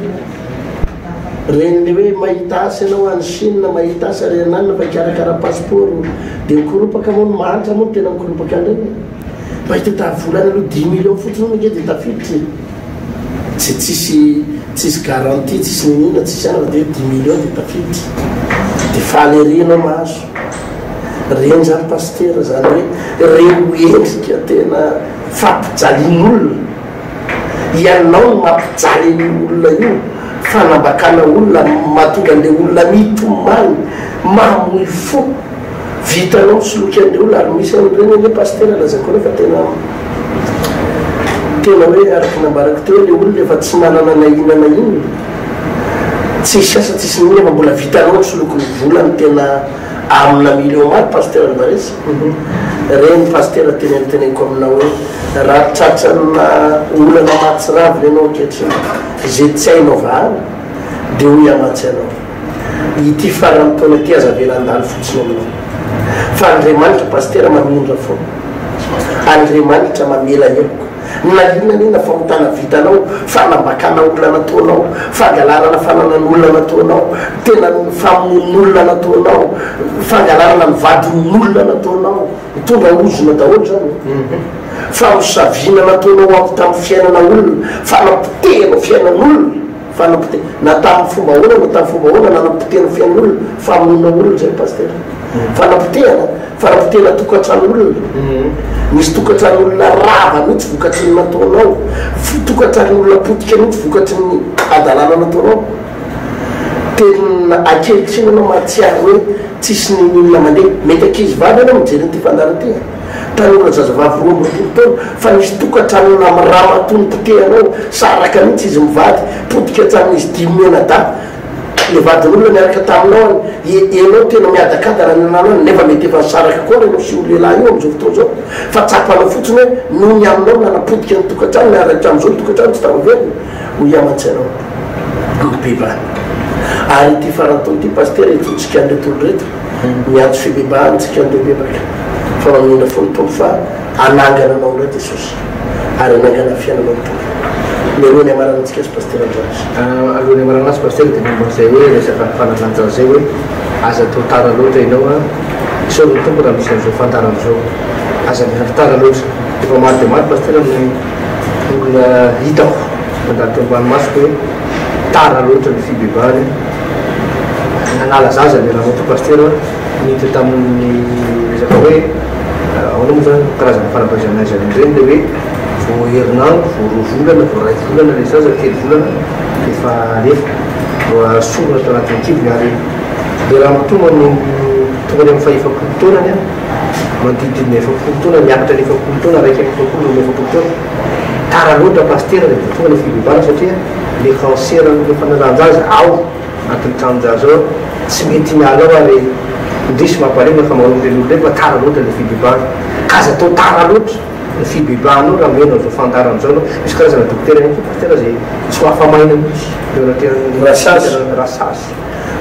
ireny le hoe mahita asa ianao any Chine, mahita asa ary ananona fa hikarakara passeport dia mikoropaka moa ny mahantra moa no tena mikoropaka an'ireny e. Mba hitadiavy vola any aloha dix millions fotsiny hono ange dia tafiditra e. Tsy tsisy tsisy garantie tsisy niniana tsisy anana dia dix millions dia tafiditra. Dia faly ery ianao mahazo. Reny zany pasitera zany hoe reo endrika tena fampijalian'olona. Ianao no mampijaly an'io olona io, fanambakana olona mahatonga an'le olona mitomany, mamoy fo. Vitanao misoloky an'le olona ary misy an'ireny anie pasitera lazaiko anao fa tena tena hoe araka ny nambarako teo hoe le olona efa tsy manana na inona na inona, tsisy asa tsisy n'inona fa mbola vitanao misoloky ny volany tena amina million maro Pasteur Alvarez, reny Pasteur teneniteneniko aminao hoe raha tratrana olana mahatsiravina ianao ankehitriny izay tsy hainao vahana dia hoy aho mantsy anao ity faran'ny taona ity aza avela handalo fotsiny aminao fa Andriamanitra Pasteur mamindra fo Andriamanitra mamela heloka Na inona na inona fahotana vitanao, fanambakana olona nataonao, fangalarana fananan'olona nataonao, tena famonoan'olona nataonao, fangalarana ny vadin'olona nataonao, mitondra ozona daholo izany e. Famosaviana nataonao avy tamin'ny fiainana olona, fanapotehanao fiainan'olona, fanapote, na tamin'ny fomba ahoana na tamin'ny fomba ahoana nanapotehana fiainan'olona, famonoana olona izay pasitera. Fanapotehana, fanapotehana tokantran'olona. Misy tokantran'olona rava mihitsy vokatry ny nataonao, tokantran'olona potika mihitsy vokatry ny hadalana nataonao. Tena ankehitriny ianao mahatsiaro hoe tsisy n'inon'inona mandeha. Mety ankizy vavy ianao mijery an'ity fandaharana ity, tanora zazavavy 22 taona, fa nisy tokantranona amin'ny ramatoa nopotehanao, saraka mihitsy izy mivady, potika hatramin'izy dimy mianadahy. Le vadin'olona niaraka taminao any, enao tena miadakadana ny ananao any, nefa mety efa nisaraka koa ary enao sy io lehilahy io amin'izao fotoana izao, fa tsapanao fotsiny hoe noho ny aminao no nanapotika ny tokantranony ary hatramin'izao ny tokantrano tsy tafaverina, hoy aho mantsy anao, mibebaha. Ary ity faran'ny taona ity Pasitera hitodika an'ireto olona ireto, miantso fibebahana tsika andeha hibebaka, fa mamindra fo ny Tompo fa hanangana anao indray Jesosy ary hanangana ny fiainanao ny Tompo. Mialoha ny hamarana antsika azy Pasitera Andreas. Alohan'ny hamarana azy Pasitera dia momba an'izay hoe resaka fanalanjana izay hoe aza atao tara loatra ianao an, isaorana ny Tompo raha misy an'izao fandaharana izao, aza miandry tara loatra, efa maro dia maro Pasitera ny olona hitako nandalo teo ambany masoko hoe tara loatra ny fibebahany, nanala zaza ilay ramatoa Pasitera niditra tamin'ny resaka hoe ahoana moa izany karazana fanabeazana aiza ireny ilay hoe Vao herinandro, vao roa volana, vao iray volana ilay zaza, telo volana dia efa alefa. Voasorona tao anatin'ny kibony ary ilay ramatoa manombo tonga any amin'ny fahefapolo taonany an, manodidididina efapolo taona, miakatra ny efapolo taona, 41, 42 taona. Tara loatra Pasitera rehefa tonga ilay fibebahana satria le cancer le fanalan-jaza ao anatin'ny tranon-jaza ao tsy mety miala ao ary indrisy mampalahelo ny ankamaroan'ireny olona ireny fa tara loatra le fibebahana. Ka aza atao tara loatra ny fibebahanao raha mihaino an'izao fandaharana izao ianao. Misy karazana dokotera ihany koa Pasitera izay tsy ho afa-maina mihitsy eo anatrehan'ny Rasazy. Rasazy.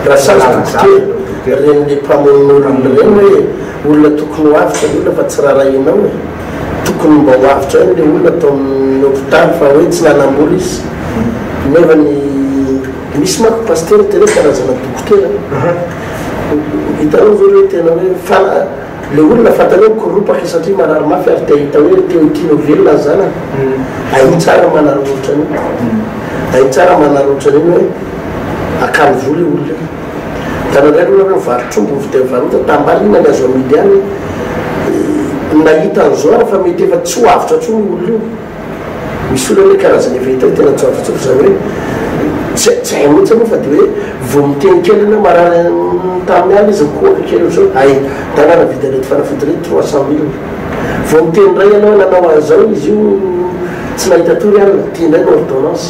Rasazy dokotera, ireny le mpamono olona ireny hoe olona tokony ho avotra ny olona fa tsy rarahianao e. Tokony mba ho avotra ihany le olona tao amin'ny hopitaly fa hoe tsy nanambola izy nefa ny misy manko pasitera tena hoe karazana dokotera hitanao ve hoe tena hoe fa le olona fantany hoe mikoropaka satria marary mafy ary te hahita hoe te ho tiany ho velona ny zanany hainy tsara manararaotra an'iny hainy tsara manararaotra an'iny hoe akany vola io olona io. Hitanao indray aloha nareo mivarotr'omby mividy mivarota tambary inona ny azo amidy any nahita an'izao aho fa mety efa tsy ho avotra intsony io olona io misy olona anie karazana efa hita hoe tena tsy ho avotra intsony zany hoe tsy tsy hay mihitsy aloha fa de hoe vao miteny kely ianao marary tamin'ny alina izy mikohaka kely ohatr'izao hay ndana navidy an'ireto fanafody ireto 300 mille vao miteny indray ianao hoe nanao an'izao izy io tsy nahita tory alina ty indray ny ordonnance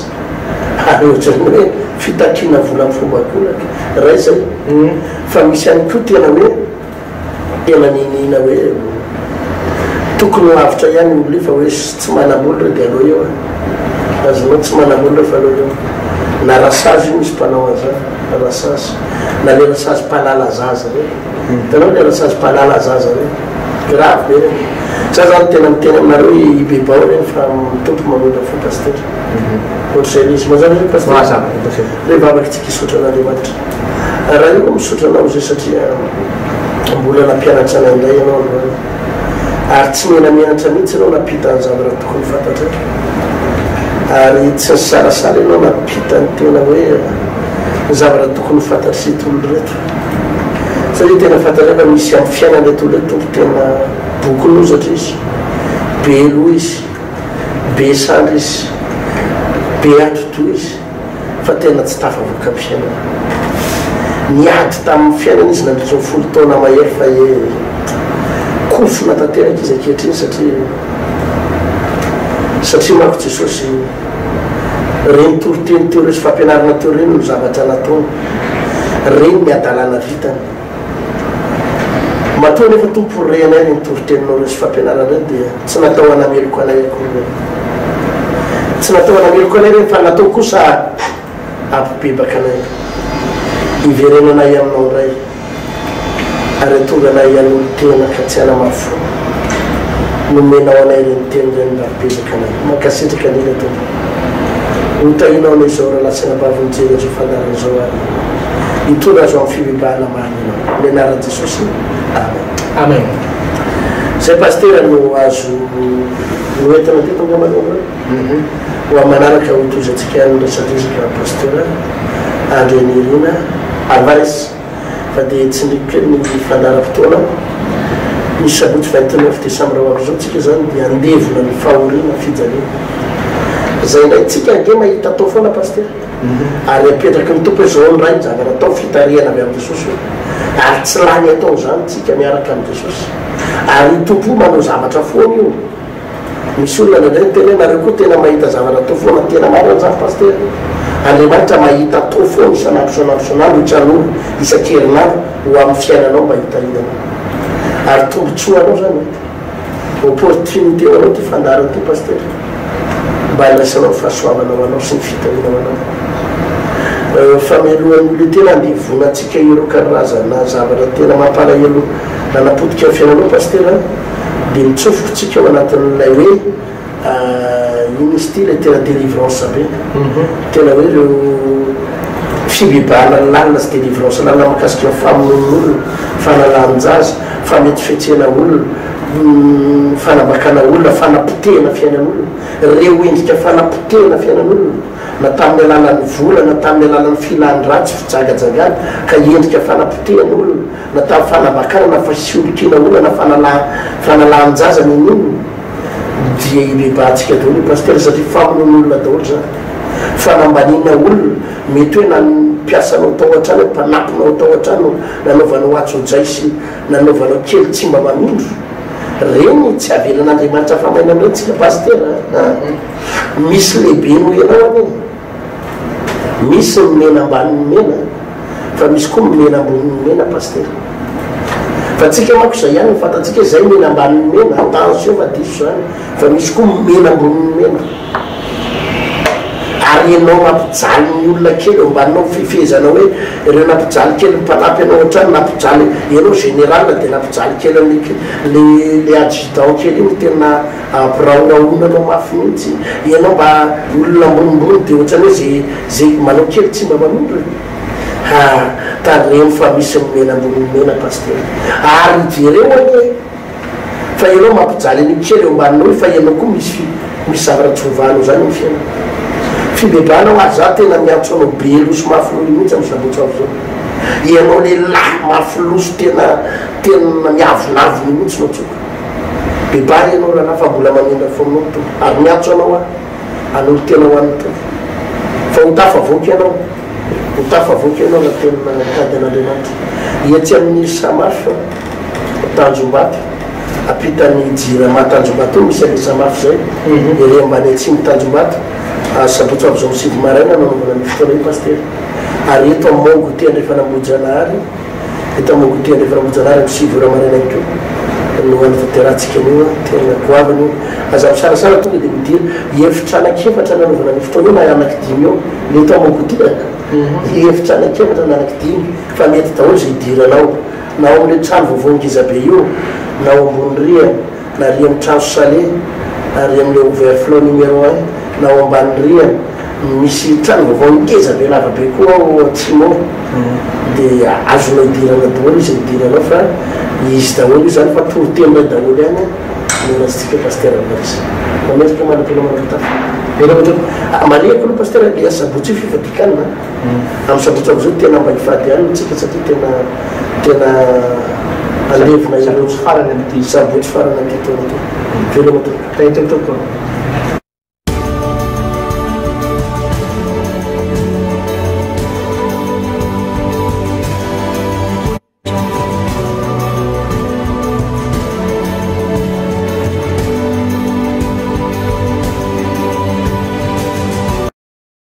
Ary ohatran'ny hoe fitakiana vola amin'ny fomba ankolaka iray izay. Fa misy ihany koa tena hoe tena niniana hoe tokony ho avotra ihany io olona io fa hoe tsy manam-bola ireo dia aleo eo e. Azonao tsy manam-bola ireo fa aleo eo. Na rasazy io misy mpanao an'izany, rasazy. Na le rasazy mpanala zaza ireny. Hitanao le rasazy mpanala zaza ireny. Grave be ireny. Za zany tena miteny aminareo hibebaho ireny fa ny Tompo mamindra fo Pasitera. Ohatr'izay ilay izy. Mazava izay Pasteur? Mazava be Pasteur. Ilay vavaka tsika hisaotra an'Andriamanitra. Ray ô, misaotra Anao izay satria mbola nampianatra anay indray Ianao androany. Ary tsy menamenatra mihitsy Ianao nampita ny zavatra tokony fantatray. Ary tsy nisalasala Ianao nampita ny tena hoe ny zavatra tokony ho fantatr'ireto olona ireto. Satria tena fantatray fa misy amin'ny fiainan'ireto olona ireto Tompo tena bokon'ozatra izy, be loha izy. Be sandry izy, be atidoha izy fa tena tsy tafavoaka amin'ny fiainana. Niady tamin'ny fiainana izy nandritra ny folo taona mahery fa he kofona tanteraka izy ankehitriny satria satria manko Jesosy ireny toriteny teo ireo sy fampianarana teo ireny no zavatra nataony, ireny ny hadalana vitany. Matoa anefa Tompo re anay ireny toriteninao ireo sy fampianarana ireny dia tsy natao hanameloka anay akory ireny. Tsy natao hanameloka anay ireny fa natao kosa hampibebaka anay. Hiverenanay aminao indray ary hahatonga anay hanolo-tena ka tsy hanamafy fo. Nomenao anay ireny teny ireny mba hampibebaka anay. Mankasitraka indrindra Tompo. Ho tahinao anie izao rahalahy sy anabavy mijery an'izao fandaharana izao ary hitondra azy ho amin'ny fibebahana marina ianao. Amin'ny anaran'i Jesosy, amen. Amen. Izay Pasitera no azo noentina teto angamba aloha androany. Ho amin'ny manaraka ho tohizantsika ihany ny resadresaka Pasitera Andrianirina Alvarez. Fa dia tsindriko kely ny fandaharam-potoana. Ny sabotsy 29 desambra ho avy izao tsika izany dia handevona ny fahoriana, fijaliana. Izay indray tsika ange mahita atao foana Pasitera. Ary apetraky ny Tompo hoe izao ny Ray ny zavatra atao, fitarihana avy amin'i Jesosy io. Ary tsy lany atao izany tsika miaraka amin'i Jesosy. Ary io Tompo io manao zavatra foana io. Misy olona indraindray miteny hoe nareo koa tena mahita zavatra atao foana, tena marina izany Pasitera. Andriamanitra mahita atao foana isan'andro isan'andro isan'andro, isan'ora, isan-kerinandro ho amin'ny fiainanao mba hitahiana anao. Ary tombontsoa anao izany e. Opportunité ho anao ity fandaharana ity Pasitera. Mba handraisanao ny fahasoavana ho anao sy ny fitahiana ho anao. Famelohan'ny olona tena handevona antsika ireo karazana zavatra tena mampalahelo nanapotika ny fiainanao Pasitera. Dia mitsofoka tsika ao anatin'ilay hoe inona izy ity, ilay tena délivrance be, tena hoe ireo fibebahana lalina sy délivrance lalina mahakasika ny famonoan'olona, fanalan-jaza, fametifetsena olona, fanambakana olona, fanapotehana fiainan'olona, ireo endrika fanapotehana fiainan'olona na tamin'ny alalan'ny vola na tamin'ny alalan'ny filan-dratsy, fijangajangana ka endrika fanapotehana olona. na tamin'ny fanambakana na fisolokiana olona na fanalan-jaza n'inon'inona dia ibebahantsika daholo io Pasitera satria famonoan'olona daholo izany, fanambaniana olona, mety hoe na ny mpiasanao tao an-trano, mpanampinao tao an-trano nanaovanao antsojay sy nanaovanao kely tsy mba manondro. Reny tsy avelan'Andriamanitra afa-maina amin'ireny tsika pasitera a! Misy lehibe noho ianao anie e! Misy ny mena ambanin'ny mena fa misy koa ny mena ambonin'ny mena pasitera. Fa tsika manko izay ihany no fantatsika hoe izay mena ambanin'ny mena, attention fa diso izany fa misy koa mena ambonin'ny mena. Ary ianao mampijaly ny olona kely eo ambaninao fifehezana hoe ireo nampijaly kely ny mpanampy anao hatrany nampijaly ianao général dia nampijaly kely an'le le le adjudant kely iny tena ampirahorahona anao mafy mihitsy ianao mba olona ambonimbony dia ohatrany hoe ze ze manao kely tsy mba manondro e ha tandremo fa misy ny mena ambonin'ny mena pasitera ary jereo anie Fa ianao mampijaly an'io kely eo ambaninao io fa ianao koa misy misy zavatra tsy voavahanao zany amin'ny fiainana. Fibebahana hoa za tena miantso anao be loha sy mafy loha io mihitsy amin'ny sabotsy avy zao. Ianao lehilahy mafy loha sy tena tena miavonavona io mihitsy no antsoiko. Bebaha ianao rahalahy fa mbola mamindra fo aminao ny Tompo ary miantso anao aho hanolo-tena ho an'ny Tompo. Fa ho tafavoaka ianao. Ho tafavoaka ianao raha tena mitady an'Andriamanitra. Etsy amin'ny Samaf Tanjombato, ampitan'ny Jirama Tanjombato iny misy an'ilay Samaf izay, ery ambany atsimo Tanjombato, sabotsy ho avy izao amin'ny 9 maraina no hanaovana an'io fotoana io Pasitera. Ary eto amin'ny Mont Goûter Andrefan'Ambohijanahary, eto amin'ny Mont Goûter Andrefan'Ambohijanahary amin'ny 9 ora maraina ihany koa no hanatanterahantsika an'io, tena goavana io. Aza misalasala tonga dia midira. Efitra anankiefatra no hanaovana an'io fotoana io na anankidimy eo. Ny eto Amogodia, efitra anankiefatra na anankidimy fa mety daholo izay idiranao. Na ao amin'ilay trano vaovao ngeza be io, na ao ambony rihana, na ary amin'ny trano chalet, ary amin'ilay overflow numéro un, na ao ambany rihana. Misy trano vaovao ngeza be lava be koa ao atsimo ao. Dia azonao idirana daholo izay idiranao fa izy daholo io izany fa toriteny iray daholo ihany no raisintsika Pasitera Maurice. Mametraka manam-pinoana manam-pitafa. Veloma tompoko. Ah, marihiko aloha Pasitera le asabotsy io fifadikanina a. Amin'ny sabotsy amin'izao tena mba hifady hanina tsika satria tena tena handevona ireo Sabotsy farany amin'ity. Sabotsy farany amin'ity taona ity. Veloma tompoko. Tahiana tompoko.